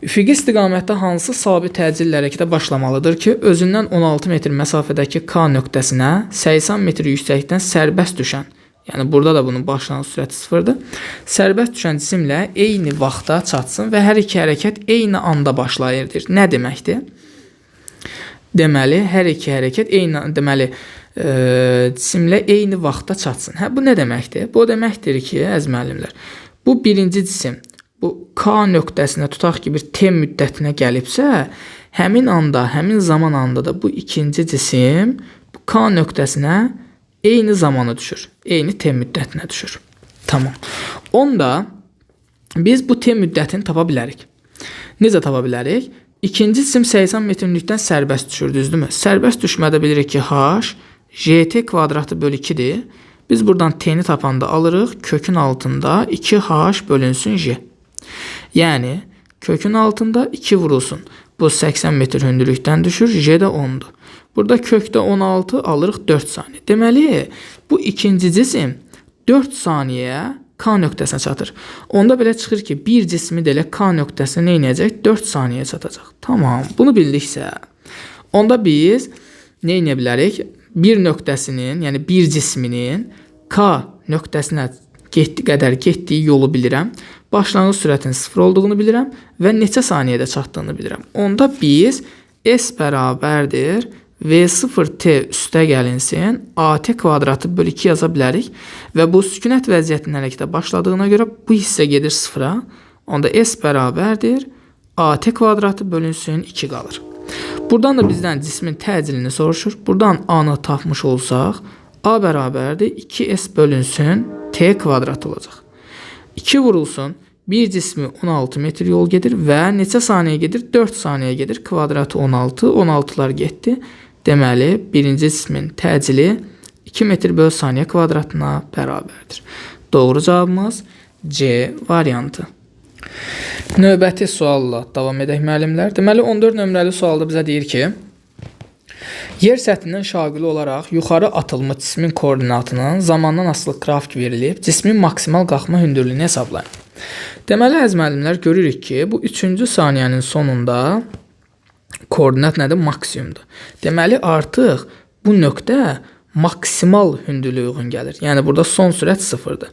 üfüqi istiqamətdə hansı sabit təcillə hərəkətə başlamalıdır ki, özündən 16 metr məsafədəki K nöqtəsinə 80 metr yüksəklikdən sərbəst düşən, yəni burada da bunun başlanğıc sürəti 0-dır, sərbəst düşən cisimlə eyni vaxta çatsın və hər iki hərəkət eyni anda başlayır. Nə deməkdir? Deməli, hər iki hərəkət eyni, deməli, cisimlə eyni vaxtda çatsın. Hə, bu nə deməkdir? Bu o deməkdir ki, əziz müəllimlər, bu birinci cisim, bu K nöqtəsinə tutaq ki, bir T müddətinə gəlibsə, həmin anda, həmin zaman anda da bu ikinci cisim bu K nöqtəsinə eyni zamana düşür. Eyni T müddətinə düşür. Tamam. Onda biz bu T müddətini tapa bilərik. Necə tapa bilərik? İkinci cisim 80 metr hündürlükdən sərbəst düşür, düzdürmü? Sərbəst düşmədə bilirik ki, H JT kvadratı bölü 2-dir. Biz buradan T-ni tapanda alırıq kökün altında 2H bölünsün J. Yəni kökün altında 2 vurulsun. Bu 80 metr hündürlükdən düşür, J də 10-dur. Burada kökdə 16 alırıq 4 saniyə. Deməli, bu ikinci cisim 4 saniyəyə K nöqtəsinə çatır. Onda belə çıxır ki, bir cismi də elə K nöqtəsinə nə edəcək? 4 saniyə çatacaq. Tamam, bunu bildiksə, onda biz nə edə bilərik? Bir nöqtəsinin, yəni bir cisminin K nöqtəsinə qədər getdiyi yolu bilirəm. Başlanğıc sürətinin 0 olduğunu bilirəm və neçə saniyədə çatdığını bilirəm. Onda biz S bərabərdir V0T üstə gəlinsin, AT kvadratı bölü 2 yaza bilərik və bu sükunət vəziyyətinin hərəkətə başladığına görə bu hissə gedir 0-a. Onda S bərabərdir AT kvadratı bölünsün 2 qalır. Buradan da bizdən cismin təcilini soruşur. Buradan A-nı tapmış olsaq, A bərabərdir 2S bölünsün T kvadratı olacaq. 2 vurulsun, bir cismi 16 metr yol gedir və neçə saniyə gedir? 4 saniyə gedir. Kvadratı 16, 16'lar getdi. Deməli, birinci cismin təcili 2 metr böl saniyə kvadratına bərabərdir. Doğru cavabımız C variantı. Növbəti sualla davam edək müəllimlər. Deməli, 14 nömrəli sualda bizə deyir ki, yer səthindən şaqili olaraq yuxarı atılmış cismin koordinatının zamandan asılı qrafik verilib, cismin maksimal qalxma hündürlüyünü hesablayın. Deməli, əziz müəllimlər, görürük ki, bu 3-cü saniyənin sonunda koordinat nədir? Maksimumdur. Deməli, artıq bu nöqtə maksimal hündürlüyə uyğun gəlir. Yəni, burada son sürət 0-dır.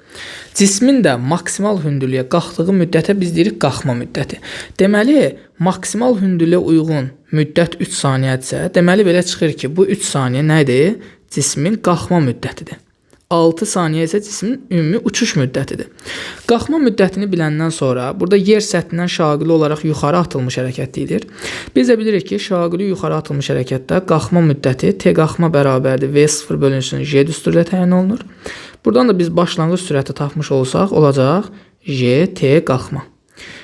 Cismin də maksimal hündürlüyə qalxdığı müddətə biz deyirik qalxma müddəti. Deməli, maksimal hündürlüyə uyğun müddət 3 saniyədirsə, deməli, belə çıxır ki, bu 3 saniyə nədir? Cismin qalxma müddətidir. 6 saniyə isə cismin ümumi uçuş müddətidir. Qalxma müddətini biləndən sonra burada yer səthindən şaqili olaraq yuxarı atılmış hərəkət deyilir. Biz də bilirik ki, şaqili yuxarı atılmış hərəkətdə qalxma müddəti T qalxma bərabərdir V0 bölünsün J düsturu ilə təyin olunur. Buradan da biz başlanğıc sürəti tapmış olsaq olacaq J T qalxma.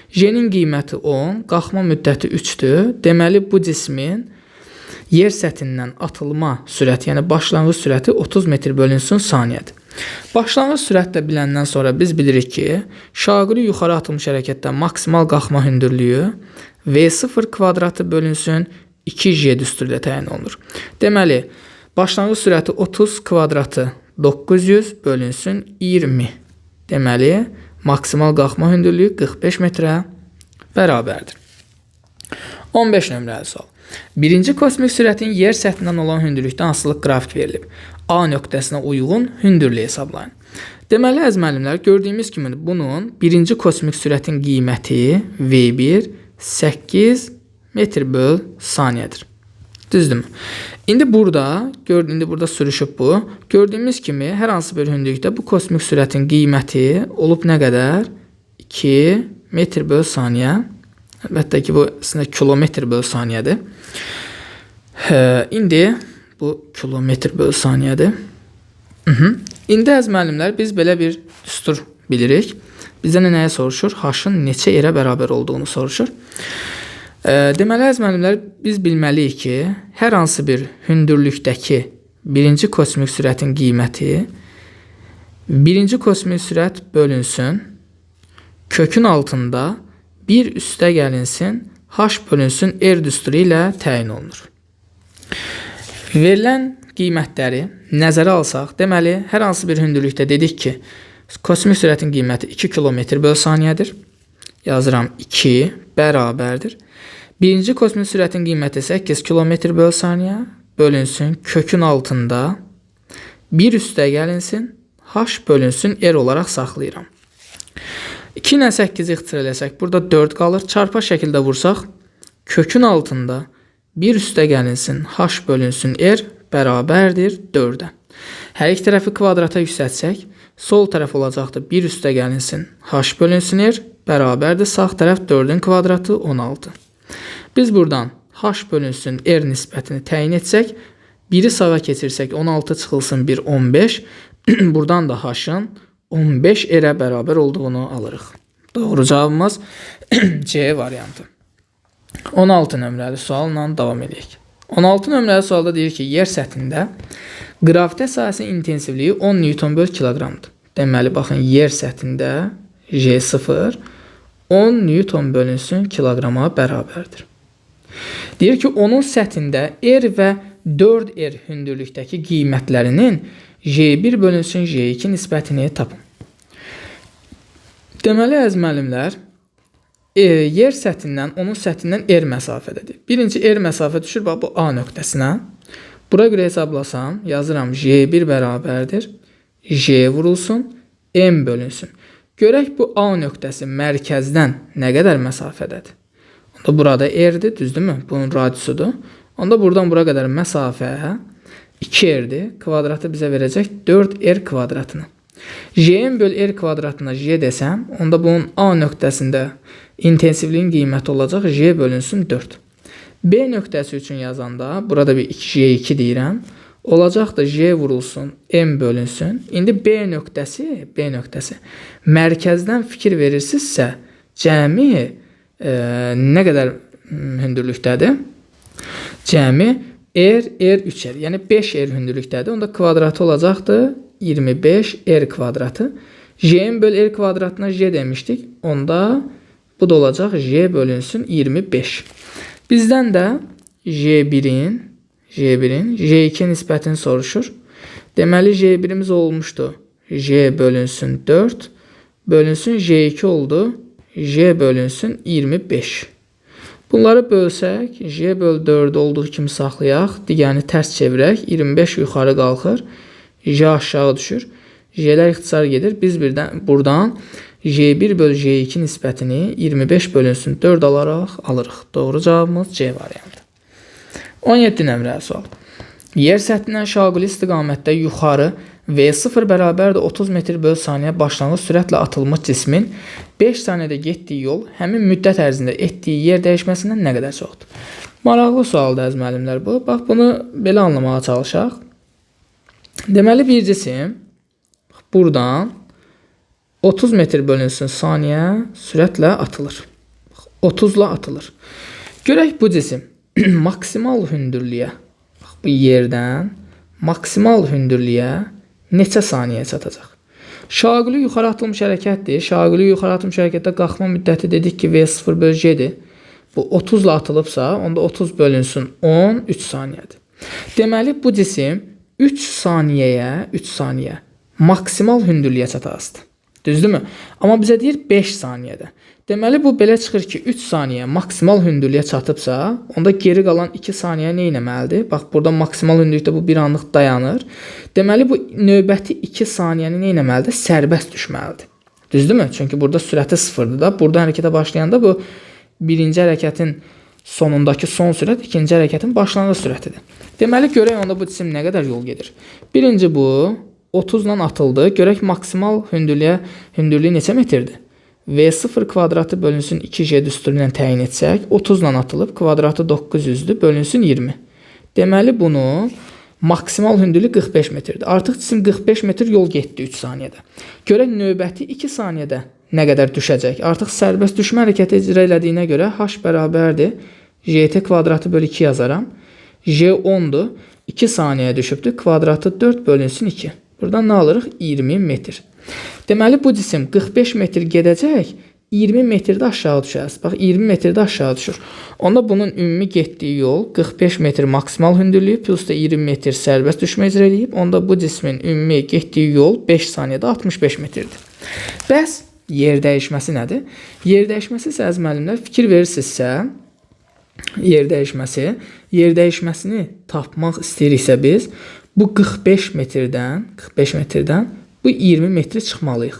J-nin qiyməti 10, qalxma müddəti 3-dür. Deməli bu cismin yer səthindən atılma sürəti, yəni başlanğıc sürəti 30 metr bölünsün saniyədir. Başlanğıc sürət də biləndən sonra biz bilirik ki, şaqili yuxarı atılmış hərəkətdə maksimal qalxma hündürlüyü V0 kvadratı bölünsün 2J düsturu ilə təyin olunur. Deməli, başlanğıc sürəti 30 kvadratı 900 bölünsün 20. Deməli, maksimal qalxma hündürlüyü 45 metrə bərabərdir. 15 nömrəli sual. Birinci kosmik sürətin yer səthindən olan hündürlükdən asılıq qrafik verilib. A nöqtəsinə uyğun hündürlüyü hesablayın. Deməli, əziz müəllimlər, gördüyümüz kimi bunun birinci kosmik sürətin qiyməti V1 8 metr böl saniyədir. Düzdürmü? İndi burada, indi burada sürüşüb bu. Gördüyümüz kimi hər hansı bir hündürlükdə bu kosmik sürətin qiyməti olub nə qədər? 2 metr böl saniyə. Əlbəttə ki, bu əslində kilometr böl saniyədir. İndi bu kilometr böl saniyədir. İndi əziz müəllimlər, biz belə bir düstur bilirik. Bizdən nəyə soruşur? H-ın neçə yerə bərabər olduğunu soruşur. Deməli, əziz müəllimlər, biz bilməliyik ki, hər hansı bir hündürlükdəki birinci kosmik sürətin qiyməti birinci kosmik sürət bölünsün Kökün altında 1 üstə gəlinsin H bölünsün R düsturu ilə təyin olunur. Verilən qiymətləri nəzərə alsaq, deməli, hər hansı bir hündürlükdə dedik ki, kosmik sürətin qiyməti 2 km böl saniyədir. Yazıram 2 bərabərdir. Birinci kosmik sürətin qiyməti 8 km böl saniyə bölünsün kökün altında 1 üstə gəlinsin H bölünsün R olaraq saxlayıram. 2 ilə 8-i ixtisar eləsək, burada 4 qalır. Çarpa şəkildə vursaq, kökün altında 1 üstə gəlinsin H bölünsün R bərabərdir 4-ə. Hər iki tərəfi kvadrata yüksəltsək, sol tərəf olacaqdır 1 üstə gəlinsin H bölünsün R bərabərdir. Sağ tərəf 4-ün kvadratı 16. Biz buradan H bölünsün R nisbətini təyin etsək, 1-i sağa keçirsək 16 çıxılsın 1, 15. Buradan da H-ın 15 R-ə bərabər olduğunu alırıq. Doğru cavabımız C variantı. 16 nömrəli sualla davam edək. 16 nömrəli sualda deyir ki, yer səthində qravite sahəsinin intensivliyi 10 Newton böl kiloqramdır. Deməli, baxın, yer səthində J0 10 Newton bölünsün kiloqrama bərabərdir. Deyir ki, onun səthində R və 4R hündürlükdəki qiymətlərinin J1 bölünsün J2 nisbətini tapın. Deməli, əziz müəllimlər, yer səthindən, onun səthindən R məsafədədir. Birinci R məsafə düşür, bax bu A nöqtəsinə. Bura görə hesablasam, yazıram J1 bərabərdir. J vurulsun, M bölünsün. Görək bu A nöqtəsi mərkəzdən nə qədər məsafədədir. Onda burada R-dir, düzdürmü? Bunun radiusudur. Onda buradan bura qədər məsafə 2R-dir. Kvadratı bizə verəcək 4R kvadratını. J-in böl R kvadratına J desəm, onda bunun A nöqtəsində intensivliyin qiyməti olacaq J bölünsün 4. B nöqtəsi üçün yazanda, burada bir 2J2 deyirəm, olacaq da J vurulsun, M bölünsün. İndi B nöqtəsi mərkəzdən fikir verirsinizsə, cəmi nə qədər hündürlükdədir? Cəmi R, R, 3R, yəni 5R hündürlükdədir. Onda kvadratı olacaqdır 25 R kvadratı. J-in böl R kvadratına J demişdik. Onda bu da olacaq J bölünsün 25. Bizdən də J1-in J2 nisbətini soruşur. Deməli J1-imiz olmuşdu. J bölünsün 4 bölünsün J2 oldu. J bölünsün 25. Bunları bölsək, J böl 4 olduğu kimi saxlayaq. Digərini tərs çevirək. 25 yuxarı qalxır. J aşağı düşür. J'lər ixtisar gedir. Biz birdən buradan J1 böl J2 nisbətini 25 bölünsün 4 alaraq alırıq. Doğru cavabımız C variantı. 17 nömrəli sual. Yer səthindən şaquli istiqamətdə yuxarı V0 bərabərdir 30 metr böl saniyə başlanğıc sürətlə atılmış cismin 5 saniyədə getdiyi yol həmin müddət ərzində etdiyi yer dəyişməsindən nə qədər çoxdur? Maraqlı sualdır əziz müəllimlər bu. Bax bunu belə anlamağa çalışaq. Deməli bir cisim buradan 30 metr bölünsün saniyə sürətlə atılır. 30 ilə atılır. Görək bu cisim maksimal hündürlüyə, bax bu yerdən maksimal hündürlüyə neçə saniyə çatacaq? Şaquli yuxarı atılmış hərəkətdir. Şaquli yuxarı atılmış hərəkətdə qalxma müddəti dedik ki, V0 böl G-dir. Bu 30 ilə atılıbsa, onda 30 bölünsün 10, 3 saniyədir. Deməli, bu cisim 3 saniyə maksimal hündürlüyə çatasıdır. Düzdürmü? Amma bizə deyir 5 saniyədə. Deməli, bu belə çıxır ki, 3 saniyə maksimal hündürlüyə çatıbsa, onda geri qalan 2 saniyə nə etməlidir? Bax, burada maksimal hündürlükdə bu bir anlıq dayanır. Deməli, bu növbəti 2 saniyəni nə etməlidir? Sərbəst düşməlidir. Düzdürmü? Çünki burada sürəti sıfırdır da. Burada hərəkətə başlayanda bu birinci hərəkətin sonundakı son sürət ikinci hərəkətin başlanğıc sürətidir. Deməli, görək onda bu cisim nə qədər yol gedir. Birinci bu 30 ilə atıldı. Görək maksimal hündürlüyü neçə metrdir? V0 kvadratı bölünsün 2G düsturu ilə təyin etsək, 30 ilə atılıb, kvadratı 900-dür, bölünsün 20. Deməli, bunu maksimal hündürlüyü 45 metrdir. Artıq cisim 45 metr yol getdi 3 saniyədə. Görək növbəti 2 saniyədə nə qədər düşəcək. Artıq sərbəst düşmə hərəkəti icra elədiyinə görə H bərabərdir JT kvadratı bölü 2 yazaram. J 10-dur. 2 saniyə düşübdür. Kvadratı 4 bölünsün 2. Buradan nə alırıq? 20 metr. Deməli, bu cisim 45 metr gedəcək 20 metrdə aşağı düşər. Bax, 20 metrdə aşağı düşür. Onda bunun ümumi getdiyi yol 45 metr maksimal hündürlüyü plus da 20 metr sərbəst düşmə icra eləyib. Onda bu cismin ümumi getdiyi yol 5 saniyədə 65 metrdir. Bəs yer dəyişməsi nədir? Yer dəyişməsi isə əziz müəllimlər, fikir verirsinizsə, yer dəyişməsi, yer dəyişməsini tapmaq istəyiriksə biz bu 45 metrdən bu 20 metri çıxmalıyıq.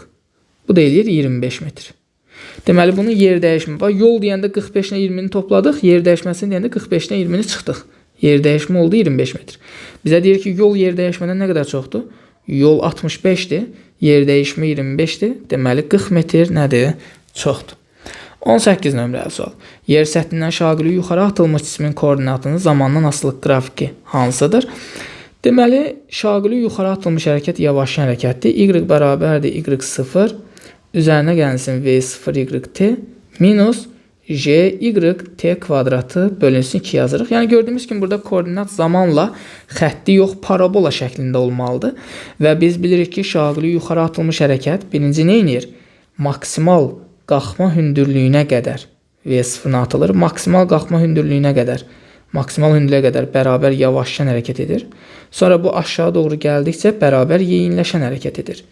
Bu da eləyir 25 metr. Deməli, bunun yer dəyişmə. Bax, yol deyəndə 45 ilə 20-ni topladıq, yer dəyişməsini deyəndə 45 ilə 20-ni çıxdıq. Yer dəyişmə oldu 25 metr. Bizə deyir ki, yol yer dəyişmədən nə qədər çoxdur? Yol 65-dir, yer dəyişmə 25-dir. Deməli, 40 metr nədir? Çoxdur. 18 nömrəli sual. Yer səthindən şaqili yuxarı atılmış cismin koordinatının zamandan asılıq qrafiki hansıdır? Deməli, şaqili yuxarı atılmış hərəkət yavaşlayan hərəkətdir. Y bərabərdir Y0, üzərinə gəlsin V0 YT minus J Y T kvadratı bölünsün 2 yazırıq. Yəni gördüyümüz kimi burada koordinat zamanla xətti yox, parabola şəklində olmalıdır. Və biz bilirik ki, şaqili yuxarı atılmış hərəkət birinci nə edir? Maksimal qalxma hündürlüyünə qədər V0-na atılır. Maksimal qalxma hündürlüyünə qədər, maksimal hündürlüyə qədər bərabər yavaşlayan hərəkət edir. Sonra bu aşağı doğru gəldikcə bərabər yeyinləşən hərəkət edir.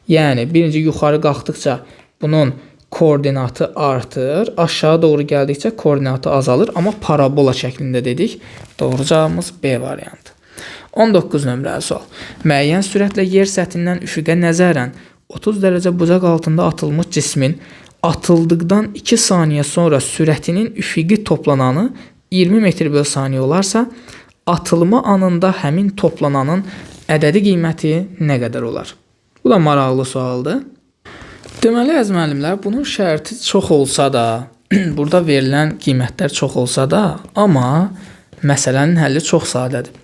Yəni birinci yuxarı qalxdıqca bunun koordinatı artır, aşağı doğru gəldikcə koordinatı azalır, amma parabola şəklində dedik. Doğru cavabımız B variantı. 19 nömrəli sual. Müəyyən sürətlə yer səthindən üfüqə nəzərən 30 dərəcə bucaq altında atılmış cismin atıldıqdan 2 saniyə sonra sürətinin üfüqi toplananı 20 metr böl saniyə olarsa, atılma anında həmin toplananın ədədi qiyməti nə qədər olar? Bu da maraqlı sualdır. Deməli, əziz müəllimlər, bunun şərti çox olsa da, burada verilən qiymətlər çox olsa da, amma məsələnin həlli çox sadədir.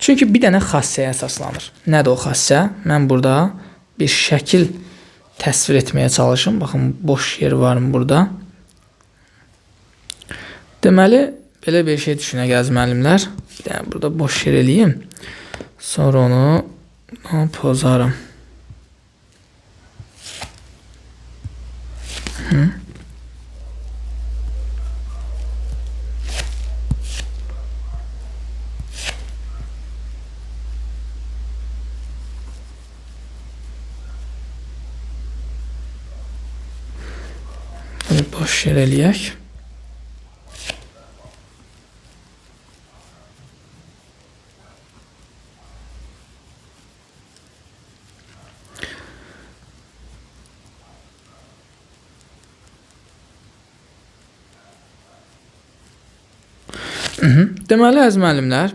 Çünki bir dənə xassəyə əsaslanır. Nədir o xassə? Mən burada bir şəkil təsvir etməyə çalışım. Baxın, boş yer var mı burada? Deməli, belə bir şey düşünək, əziz müəllimlər. Bir dənə burada boş yer eləyim. Sonra onu pozaram. Bunu boş yer eləyək. Deməli, əziz müəllimlər,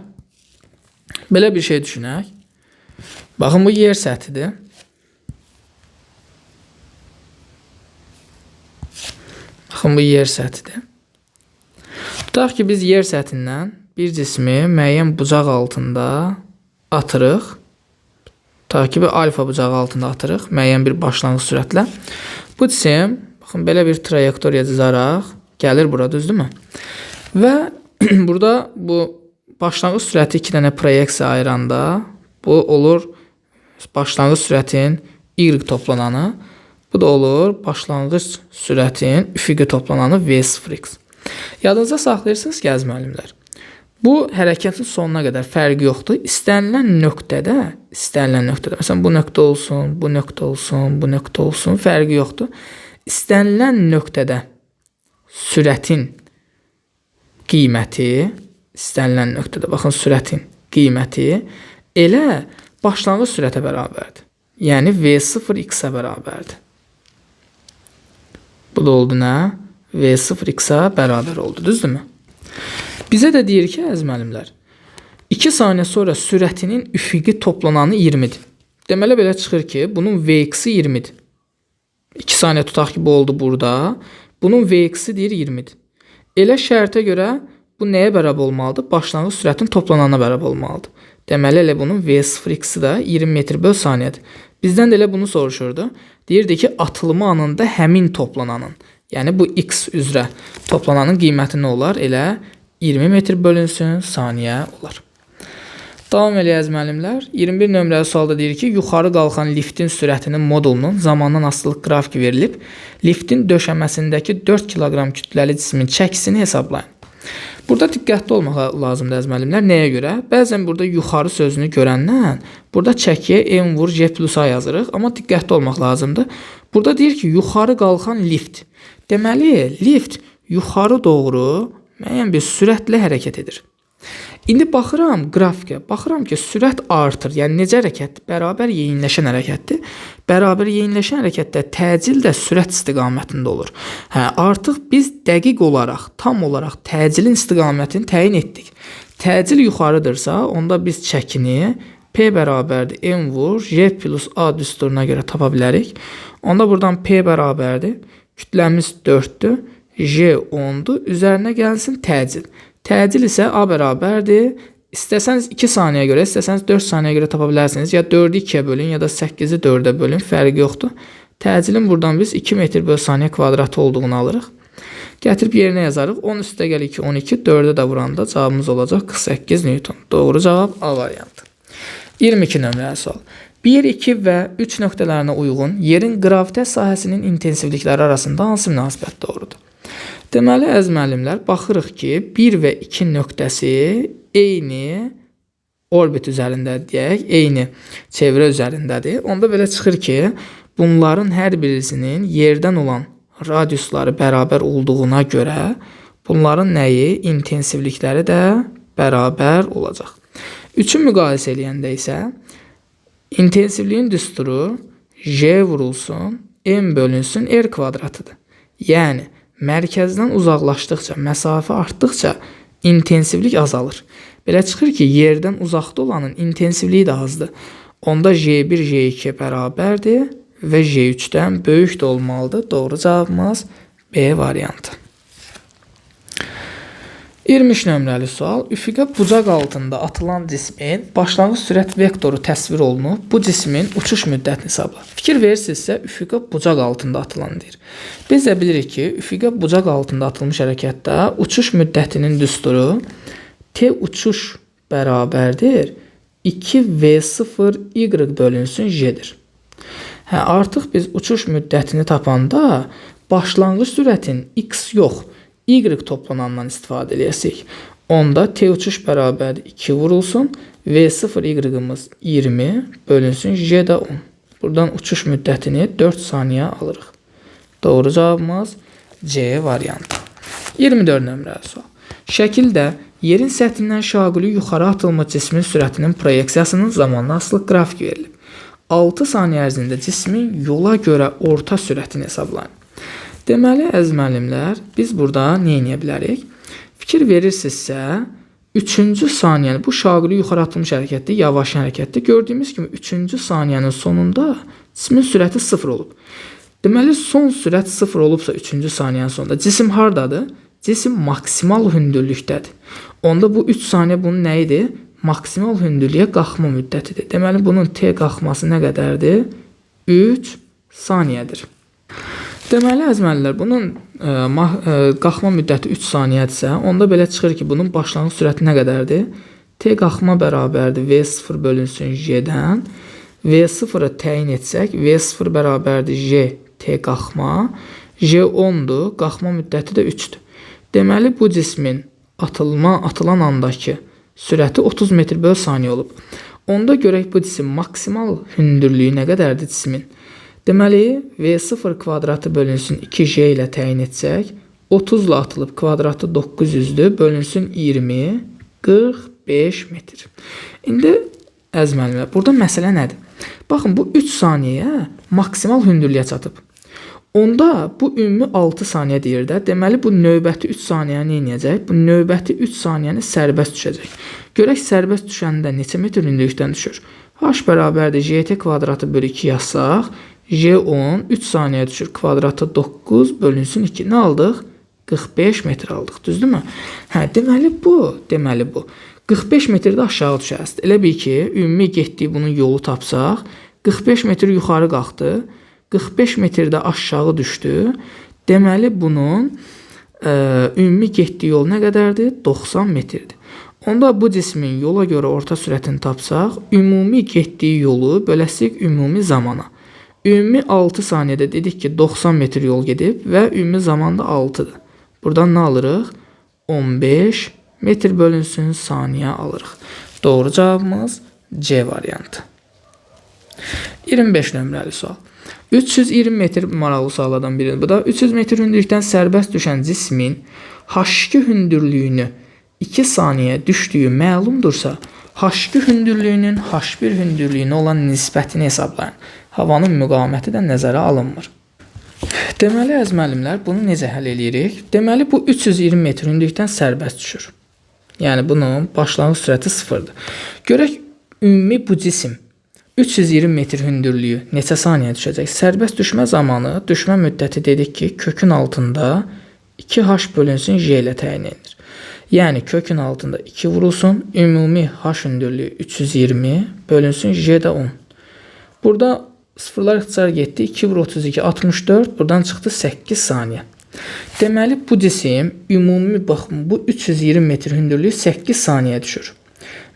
belə bir şey düşünək. Baxın, bu yer səthidir. Baxın, bu yer səthidir. Tutaq ki, biz yer səthindən bir cismi müəyyən bucaq altında atırıq. Tutaq ki, bir alfa bucağı altında atırıq müəyyən bir başlanğıc sürətlə. Bu cisim, baxın, belə bir trayektoriya cızaraq gəlir bura, düzdürmü? Və burada bu başlanğıc sürəti iki dənə proyeksiya ayıranda bu olur başlanğıc sürətin Y toplananı. Bu da olur başlanğıc sürətin üfüqi toplananı V0x. Yadınızda saxlayırsınız ki, əziz müəllimlər, bu hərəkətin sonuna qədər fərqi yoxdur. İstənilən nöqtədə, məsələn, bu nöqtə olsun, bu nöqtə olsun, bu nöqtə olsun, fərqi yoxdur. İstənilən nöqtədə sürətin qiyməti, istənilən nöqtədə, baxın, sürətin qiyməti elə başlanğıc sürətə bərabərdir. Yəni V0x-ə bərabərdir. Bu da oldu nə? V0x-ə bərabər oldu, düzdürmü? Bizə də deyir ki, əziz müəllimlər, 2 saniyə sonra sürətinin üfüqi toplananı 20-dir. Deməli, belə çıxır ki, bunun Vx-i 20-dir. 2 saniyə tutaq ki, bu oldu burada. Bunun Vx-i deyir 20-dir. Elə şərtə görə bu nəyə bərabər olmalıdır? Başlanğıc sürətin toplananına bərabər olmalıdır. Deməli, elə bunun V0x-i də 20 metr böl saniyədir. Bizdən də elə bunu soruşurdu. Deyirdi ki, atılma anında həmin toplananın, yəni bu x üzrə toplananın qiyməti nə olar? Elə 20 metr bölünsün saniyə olar. Davam eləyək müəllimlər. 21 nömrəli sualda deyir ki, yuxarı qalxan liftin sürətinin modulunun zamandan asılılıq qrafiki verilib. Liftin döşəməsindəki 4 kiloqram kütləli cismin çəkisini hesablayın. Burada diqqətli olmaq lazımdır əziz müəllimlər. Nəyə görə? Bəzən burada yuxarı sözünü görəndən burada çəkiyə M vur G plus A yazırıq. Amma diqqətli olmaq lazımdır. Burada deyir ki, yuxarı qalxan lift. Deməli, lift yuxarı doğru müəyyən bir sürətlə hərəkət edir. İndi baxıram qrafikə, baxıram ki, sürət artır. Yəni necə hərəkətdir? Bərabər yeyinləşən hərəkətdir. Bərabər yeyinləşən hərəkətdə təcil də sürət istiqamətində olur. Hə, artıq biz dəqiq olaraq, tam olaraq təcilin istiqamətini təyin etdik. Təcil yuxarıdırsa, onda biz çəkini P bərabərdir M vur J plus A düsturuna görə tapa bilərik. Onda buradan P bərabərdir. Kütləmiz 4-dür, J 10-dur. Üzərinə gəlsin təcil. Təcil isə A bərabərdir. İstəsəniz 2 saniyəyə görə, istəsəniz 4 saniyəyə görə tapa bilərsiniz. Ya 4-ü 2-yə bölün, ya da 8-i 4-ə bölün, fərqi yoxdur. Təcilin buradan biz 2 metr böl saniyə kvadratı olduğunu alırıq. Gətirib yerinə yazarıq. 10 üstə gəl 2, 12, 4-ə də vuranda cavabımız olacaq 48 Newton. Doğru cavab A variantı. 22 nömrəli sual. 1, 2 və 3 nöqtələrinə uyğun yerin qravite sahəsinin intensivlikləri arasında hansı münasibət doğrudur? Deməli, əziz müəllimlər, baxırıq ki, 1 və 2 nöqtəsi eyni orbit üzərində deyək, eyni çevrə üzərindədir. Onda belə çıxır ki, bunların hər birisinin yerdən olan radiusları bərabər olduğuna görə bunların nəyi? İntensivlikləri də bərabər olacaq. 3-ü müqayisə eləyəndə isə intensivliyin düsturu J vurulsun, M bölünsün R kvadratıdır. Yəni, mərkəzdən uzaqlaşdıqca, məsafə artdıqca intensivlik azalır. Belə çıxır ki, yerdən uzaqda olanın intensivliyi də azdır. Onda J1, J2 bərabərdir və J3-dən böyük də olmalıdır. Doğru cavabımız B variantı. 23 nömrəli sual. Üfüqə bucaq altında atılan cismin başlanğıc sürət vektoru təsvir olunub. Bu cismin uçuş müddətini hesabla. Fikir verirsinizsə, üfüqə bucaq altında atılan deyir. Biz də bilirik ki, üfüqə bucaq altında atılmış hərəkətdə uçuş müddətinin düsturu T uçuş bərabərdir 2V0Y bölünsün J-dir. Hə, artıq biz uçuş müddətini tapanda başlanğıc sürətin X yox, Y toplanandan istifadə eləyəsik. Onda T uçuş bərabərdir 2 vurulsun. V0 Y-imiz 20 bölünsün J də 10. Buradan uçuş müddətini 4 saniyə alırıq. Doğru cavabımız C variantı. 24 nömrəli sual. Şəkildə yerin səthindən şaquli yuxarı atılmış cismin sürətinin proyeksiyasının zamanla asılıq qrafiki verilib. 6 saniyə ərzində cismin yola görə orta sürətini hesablayın. Deməli, əziz müəllimlər, biz burada nə edə bilərik? Fikir verirsinizsə, 3-cü saniyəni, bu şaquli yuxarı atılmış hərəkətdir, yavaş hərəkətdir. Gördüyümüz kimi 3-cü saniyənin sonunda cismin sürəti 0 olub. Deməli, son sürət 0 olubsa 3-cü saniyənin sonunda cisim hardadır? Cisim maksimal hündürlükdədir. Onda bu 3 saniyə bunun nə idi? Maksimal hündürlüyə qalxma müddətidir. Deməli, bunun T qalxması nə qədərdir? 3 saniyədir. Deməli, əziz müəllimlər, bunun qalxma müddəti 3 saniyədirsə, onda belə çıxır ki, bunun başlanğıc sürəti nə qədərdir? T qalxma bərabərdir V0 bölünsün J-dən. V0-ı təyin etsək, V0 bərabərdir J T qalxma. J 10-dur, qalxma müddəti də 3-dür. Deməli, bu cismin atılan andakı sürəti 30 metr böl saniyə olub. Onda görək bu cisim maksimal hündürlüyü nə qədərdir cismin? Deməli, V0 kvadratı bölünsün 2J ilə təyin etsək, 30 ilə atılıb kvadratı 900-dür, bölünsün 20, 45 metr. İndi, əziz müəllimlər, burada məsələ nədir? Baxın, bu 3 saniyəyə maksimal hündürlüyə çatıb. Onda bu ümumi 6 saniyə deyir də. Deməli, bu növbəti 3 saniyəni nə edəcək? Bu növbəti 3 saniyəni sərbəst düşəcək. Görək, sərbəst düşəndə neçə metr hündürlükdən düşür? H bərabərdir JT kvadratı bölü 2 yazsaq, J10 3 saniyə düşür. Kvadratı 9 bölünsün 2. Nə aldıq? 45 metr aldıq. Düzdürmü? Hə, deməli bu. 45 metrdə aşağı düşər. Elə bil ki, ümumi getdiyi bunun yolu tapsaq, 45 metr yuxarı qalxdı. 45 metrdə aşağı düşdü. Deməli, bunun ümumi getdiyi yol nə qədərdir? 90 metrdir. Onda bu cismin yola görə orta sürətini tapsaq, ümumi getdiyi yolu böləsik ümumi zamana. Ümumi 6 saniyədə dedik ki, 90 metr yol gedib və ümumi zaman da 6-dır. Buradan nə alırıq? 15 metr bölünsün saniyə alırıq. Doğru cavabımız C variantı. 25 nömrəli sual. 320 metr maraqlı suallardan biridir. Bu da 300 metr hündürlükdən sərbəst düşən cismin H2 hündürlüyünü 2 saniyə düşdüyü məlumdursa, H2 hündürlüyünün H1 hündürlüyünə olan nisbətini hesablayın. Havanın müqaviməti də nəzərə alınmır. Deməli, əziz müəllimlər, bunu necə həll eləyirik? Deməli, bu 320 metr hündürlükdən sərbəst düşür. Yəni, bunun başlanğıc sürəti 0-dır. Görək, ümumi bu cisim 320 metr hündürlüyü neçə saniyə düşəcək? Sərbəst düşmə zamanı düşmə müddəti dedik ki, kökün altında 2H bölünsün J ilə təyin edilir. Yəni, kökün altında 2 vurulsun, ümumi H hündürlüyü 320 bölünsün J də 10. Burada sıfırlar ixtisar getdi. 2 vur 32, 64. Buradan çıxdı 8 saniyə. Deməli, bu cisim ümumi baxın, bu 320 metr hündürlüyü 8 saniyə düşür.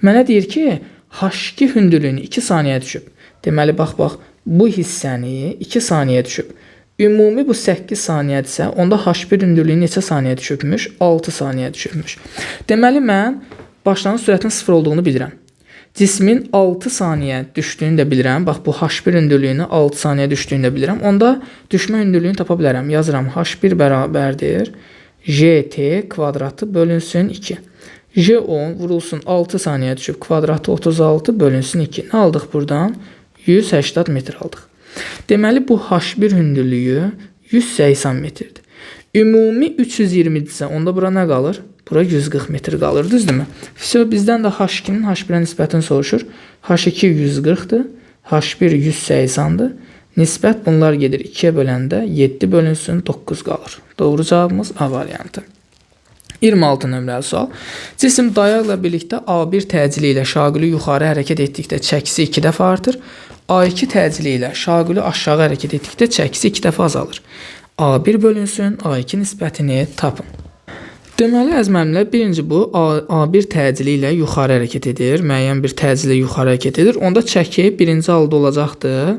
Mənə deyir ki, H2 hündürlüyünü 2 saniyə düşüb. Deməli, bax, bu hissəni 2 saniyə düşüb. Ümumi bu 8 saniyədirsə, onda H1 hündürlüyü neçə saniyə düşübmüş? 6 saniyə düşübmüş. Deməli, mən başlanğıc sürətin 0 olduğunu bilirəm. Cismin 6 saniyə düşdüyünü də bilirəm. Bax, bu H1 hündürlüyünü 6 saniyə düşdüyünü də bilirəm. Onda düşmə hündürlüyünü tapa bilərəm. Yazıram, H1 bərabərdir JT kvadratı bölünsün 2. J10 vurulsun 6 saniyə düşüb, kvadratı 36 bölünsün 2. Nə aldıq buradan? 180 metr aldıq. Deməli, bu H1 hündürlüyü 180 metrdir. Ümumi 320-dirsə, onda bura nə qalır? Bura 140 metr qalır, düzdürmü? Vəsə, bizdən də H2-nin H1-ə nisbətini soruşur. H2 140-dır, H1 180-dır. Nisbət bunlar gedir 2-yə böləndə 7 bölünsün 9 qalır. Doğru cavabımız A variantı. 26 nömrəli sual. Cisim dayaqla birlikdə A1 təcili ilə şaquli yuxarı hərəkət etdikdə çəkisi 2 dəfə artır. A2 təcili ilə şaquli aşağı hərəkət etdikdə çəkisi 2 dəfə azalır. A1 bölünsün A2 nisbətini tapın. Deməli, əziz müəllimlər, birinci bu A1 təcili ilə yuxarı hərəkət edir. Müəyyən bir təcili yuxarı hərəkət edir. Onda çəki birinci halda olacaqdır.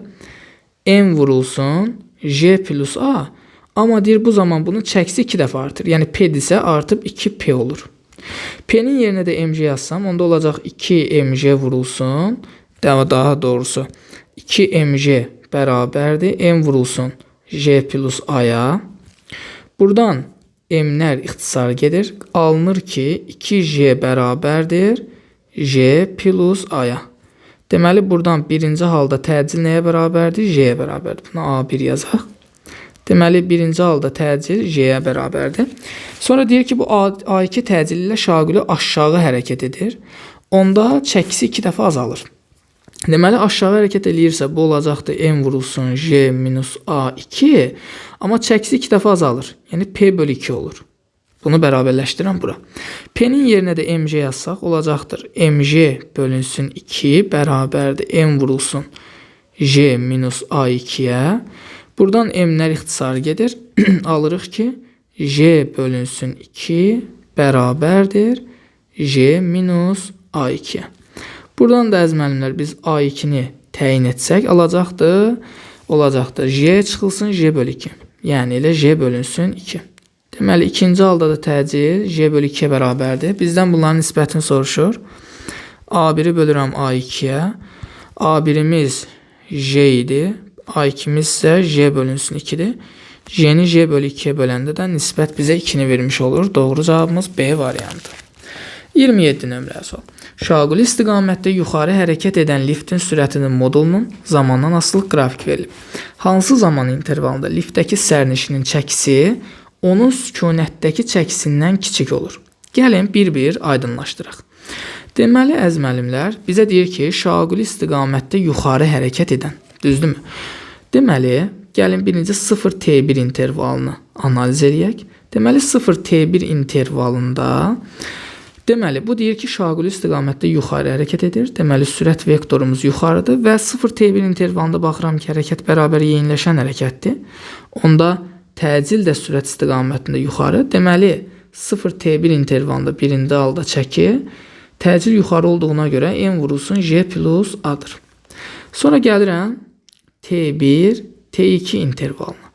M vurulsun J plus A. Amma deyir, bu zaman bunun çəkisi 2 dəfə artır. Yəni, P-dirsə artıb 2P olur. P-nin yerinə də MG yazsam, onda olacaq 2MG vurulsun. Daha doğrusu 2MG bərabərdir. M vurulsun J plus A-ya. Buradan M-lər ixtisar gedir. Alınır ki, 2J bərabərdir J plus A-ya. Deməli, buradan birinci halda təcil nəyə bərabərdir? J-yə bərabərdir. Buna A1 yazaq. Deməli, birinci halda təcil J-yə bərabərdir. Sonra deyir ki, bu A2 təcili ilə şaquli aşağı hərəkət edir. Onda çəkisi 2 dəfə azalır. Deməli, aşağı hərəkət eləyirsə, bu olacaqdır M vurulsun J minus A2. Amma çəkisi 2 dəfə azalır. Yəni, P bölü 2 olur. Bunu bərabərləşdirəm bura. P-nin yerinə də MG yazsaq, olacaqdır MG bölünsün 2 bərabərdir M vurulsun J minus A2-yə. Buradan M-lər ixtisar gedir. Alırıq ki, J bölünsün 2 bərabərdir J minus A2-yə. Buradan da əziz müəllimlər, biz A2-ni təyin etsək, olacaqdır J çıxılsın J bölü 2. Yəni, elə J bölünsün 2. Deməli, ikinci halda da təcil J bölü 2-yə bərabərdir. Bizdən bunların nisbətini soruşur. A1-i bölürəm A2-yə. A1-imiz J idi. A2-miz isə J bölünsün 2-dir. J-ni J bölü 2-yə böləndə də nisbət bizə 2-ni vermiş olur. Doğru cavabımız B variantı. 27 nömrəli sual. Şaquli istiqamətdə yuxarı hərəkət edən liftin sürətinin modulunun zamandan asılılıq qrafik verilib. Hansı zaman intervalında liftdəki sərnişinin çəkisi onun sükunətdəki çəkisindən kiçik olur? Gəlin bir-bir aydınlaşdıraq. Deməli, əziz müəllimlər, bizə deyir ki, şaquli istiqamətdə yuxarı hərəkət edən, düzdürmü? Deməli, gəlin birinci 0-T1 intervalını analiz eləyək. Deməli, 0-T1 intervalında, deməli, bu deyir ki, şaquli istiqamətdə yuxarı hərəkət edir. Deməli, sürət vektorumuz yuxarıdır və 0-T1 intervalında baxıram ki, hərəkət bərabər yeniləşən hərəkətdir. Onda təcil də sürət istiqamətində yuxarı. Deməli, 0-T1 intervalında birinci halda çəki Təcil yuxarı olduğuna görə M vurulsun J plus A-dır. Sonra gəlirəm T1, T2 intervalına.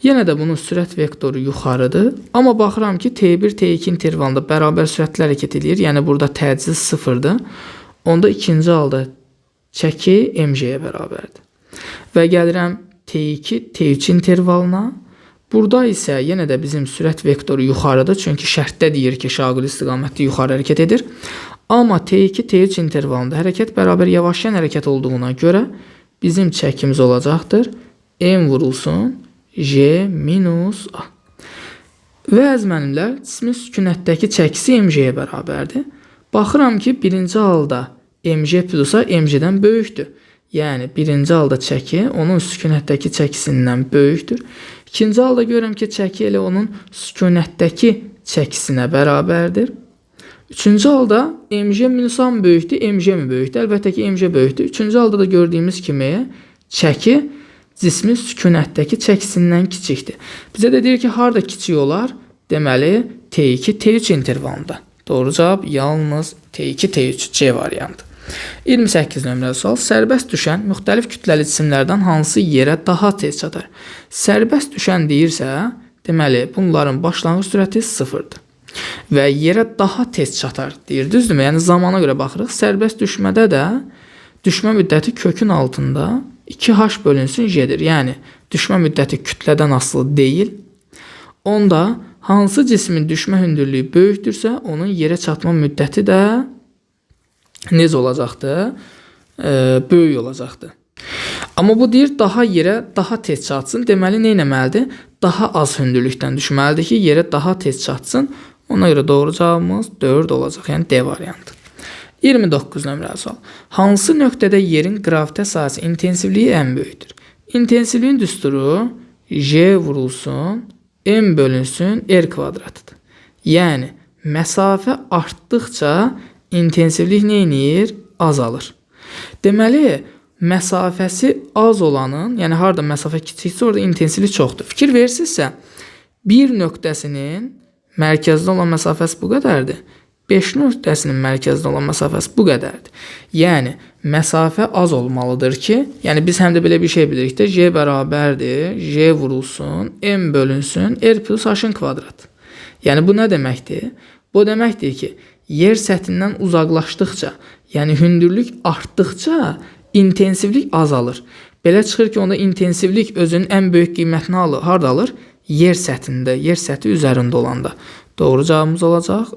Yenə də bunun sürət vektoru yuxarıdır. Amma baxıram ki, T1, T2 intervalında bərabər sürətlə hərəkət edir. Yəni burada təcil 0-dır. Onda ikinci halda çəki MG-yə bərabərdir. Və gəlirəm T2, T3 intervalına. Burada isə yenə də bizim sürət vektoru yuxarıdır. Çünki şərtdə deyir ki, şaquli istiqamətdə yuxarı hərəkət edir. Amma T2, T3 intervalında hərəkət bərabər yavaşlayan hərəkət olduğuna görə bizim çəkimiz olacaqdır. M vurulsun J minus A. Və əziz müəllimlər, cismin sükunətdəki çəkisi MG-yə bərabərdir. Baxıram ki, birinci halda MG plus A MG-dən böyükdür. Yəni, birinci halda çəki onun sükunətdəki çəkisindən böyükdür. İkinci halda görürəm ki, çəki elə onun sükunətdəki çəkisinə bərabərdir. Üçüncü halda MG minus A mı böyükdür, MG mi böyükdür? Əlbəttə ki, MG böyükdür. Üçüncü halda da gördüyümüz kimi çəki cismin sükunətdəki çəkisindən kiçikdir. Bizə də deyir ki, harada kiçik olar? Deməli, T2, T3 intervalında. Doğru cavab yalnız T2, T3 C variantı. 28 nömrəli sual. Sərbəst düşən müxtəlif kütləli cisimlərdən hansı yerə daha tez çatar? Sərbəst düşən deyirsə, deməli, bunların başlanğıc sürəti 0-dır. Və yerə daha tez çatar deyir. Düzdürmü? Yəni zamana görə baxırıq. Sərbəst düşmədə də düşmə müddəti kökün altında 2h bölünsün J-dir. Yəni düşmə müddəti kütlədən asılı deyil. Onda hansı cismin düşmə hündürlüyü böyükdürsə, onun yerə çatma müddəti də necə olacaqdır? Böyük olacaqdır. Amma bu deyir daha yerə daha tez çatsın. Deməli nə etməlidir? Daha az hündürlükdən düşməlidir ki, yerə daha tez çatsın. Ona görə doğru cavabımız 4 olacaq. Yəni D variantı. 29 nömrəli sual. Hansı nöqtədə yerin qravite sahəsi intensivliyi ən böyükdür? İntensivliyin düsturu J vurulsun, M bölünsün, R kvadratıdır. Yəni məsafə artdıqca intensivlik nə edir? Azalır. Deməli, məsafəsi az olanın, yəni harada məsafə kiçiksə orada intensivlik çoxdur. Fikir verirsinizsə, 1 nöqtəsinin mərkəzdə olan məsafəsi bu qədərdir. 5 nöqtəsinin mərkəzdə olan məsafəsi bu qədərdir. Yəni, məsafə az olmalıdır ki, yəni biz həm də belə bir şey bilirik də, J bərabərdir, J vurulsun, M bölünsün, R plus H-ın kvadratı. Yəni, bu nə deməkdir? Bu deməkdir ki, yer səthindən uzaqlaşdıqca, yəni hündürlük artdıqca intensivlik azalır. Belə çıxır ki, onda intensivlik özünün ən böyük qiymətini alır. Harda alır? Yer səthində, yer səthi üzərində olanda. Doğru cavabımız olacaq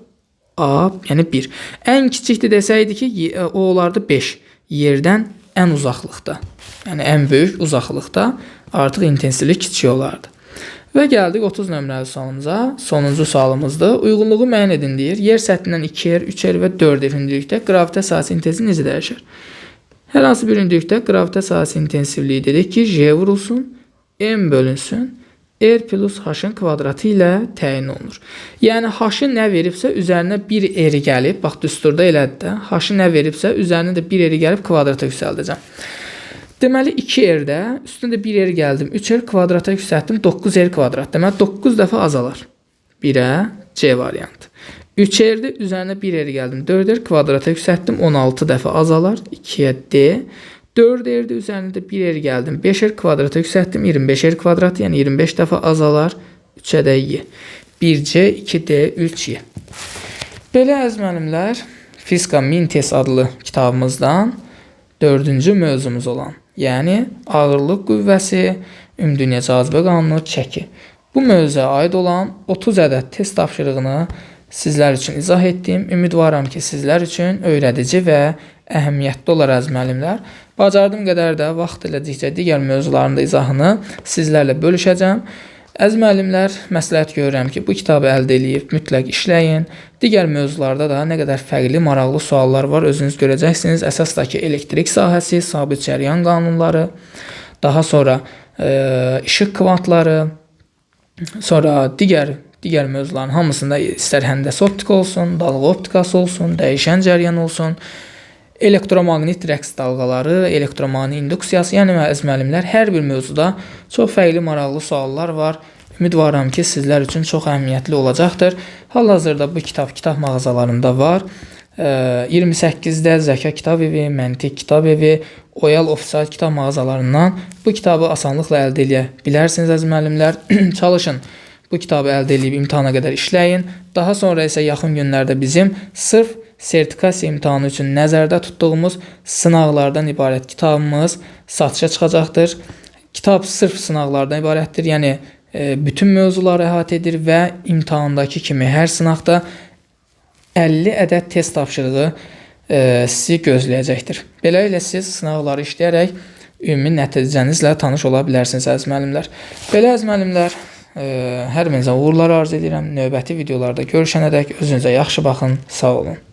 A, yəni 1. Ən kiçikdir desəydi ki, o olardı 5. Yerdən ən uzaqlıqda, yəni ən böyük uzaqlıqda artıq intensivlik kiçik olardı. Və gəldik 30 nömrəli sualımıza. Sonuncu sualımızdır. Uyğunluğu müəyyən edin deyir. Yer səthindən 2R, 3R və 4R hündürlükdə qravite sahəsi intensivliyi necə dəyişir? Hər hansı bir hündürlükdə qravite sahəsi intensivliyi dedik ki, J vurulsun, M bölünsün, R plus H-ın kvadratı ilə təyin olunur. Yəni H-ı nə veribsə üzərinə 1 R gəlib, bax düsturda elədir də. H-ı nə veribsə üzərinə də 1 R gəlib kvadrata yüksəldəcəm. Deməli 2R-də üstünə də 1 R gəldim, 3R kvadrata yüksəltdim, 9R kvadrat. Deməli 9 dəfə azalar. 1-ə C variantı. 3R-də üzərinə 1 R gəldim, 4R kvadrata yüksəltdim, 16 dəfə azalar. 2-yə D. 4R-də üzərinə də 1 R gəldim, 5R kvadrata yüksəltdim, 25R kvadrat, yəni 25 dəfə azalar. 3-ə də Y. 1C, 2D, 3Y. Belə əziz müəllimlər, Fizika Mintes adlı kitabımızdan 4-cü mövzumuz olan, yəni ağırlıq qüvvəsi, ümumdünya cazibə qanunu, çəki. Bu mövzuya aid olan 30 ədəd test tapşırığını sizlər üçün izah etdim. Ümidvaram ki, sizlər üçün öyrədici və əhəmiyyətli olar əziz müəllimlər. Bacardığım qədər də vaxt elədikcə digər mövzuların da izahını sizlərlə bölüşəcəm. Əziz müəllimlər, məsləhət görürəm ki, bu kitabı əldə eləyib mütləq işləyin. Digər mövzularda da nə qədər fərqli, maraqlı suallar var, özünüz görəcəksiniz. Əsas da ki, elektrik sahəsi, sabit cəryan qanunları, daha sonra işıq kvantları, sonra digər mövzuların hamısında istər həndəsə optika olsun, dalğa optikası olsun, dəyişən cəryan olsun, elektromaqnit rəqs dalğaları, elektromaqnit induksiyası, yəni əziz müəllimlər, hər bir mövzuda çox fərqli, maraqlı suallar var. Ümidvaram ki, sizlər üçün çox əhəmiyyətli olacaqdır. Hal-hazırda bu kitab kitab mağazalarında var. 28-də Zəka Kitab Evi, Məntiq Kitab Evi, Oyal Ofisial kitab mağazalarından bu kitabı asanlıqla əldə edə bilərsiniz əziz müəllimlər. Çalışın bu kitabı əldə edib imtahana qədər işləyin. Daha sonra isə yaxın günlərdə bizim sırf sertifikasiya imtahanı üçün nəzərdə tutduğumuz sınaqlardan ibarət kitabımız satışa çıxacaqdır. Kitab sırf sınaqlardan ibarətdir. Yəni bütün mövzuları əhatə edir və imtahandakı kimi hər sınaqda 50 ədəd test tapşırığı sizi gözləyəcəkdir. Beləliklə siz sınaqları işləyərək ümumi nəticənizlə tanış ola bilərsiniz əziz müəllimlər. Belə əziz müəllimlər, hər birinizə uğurlar arzu edirəm. Növbəti videolarda görüşənədək özünüzə yaxşı baxın. Sağ olun.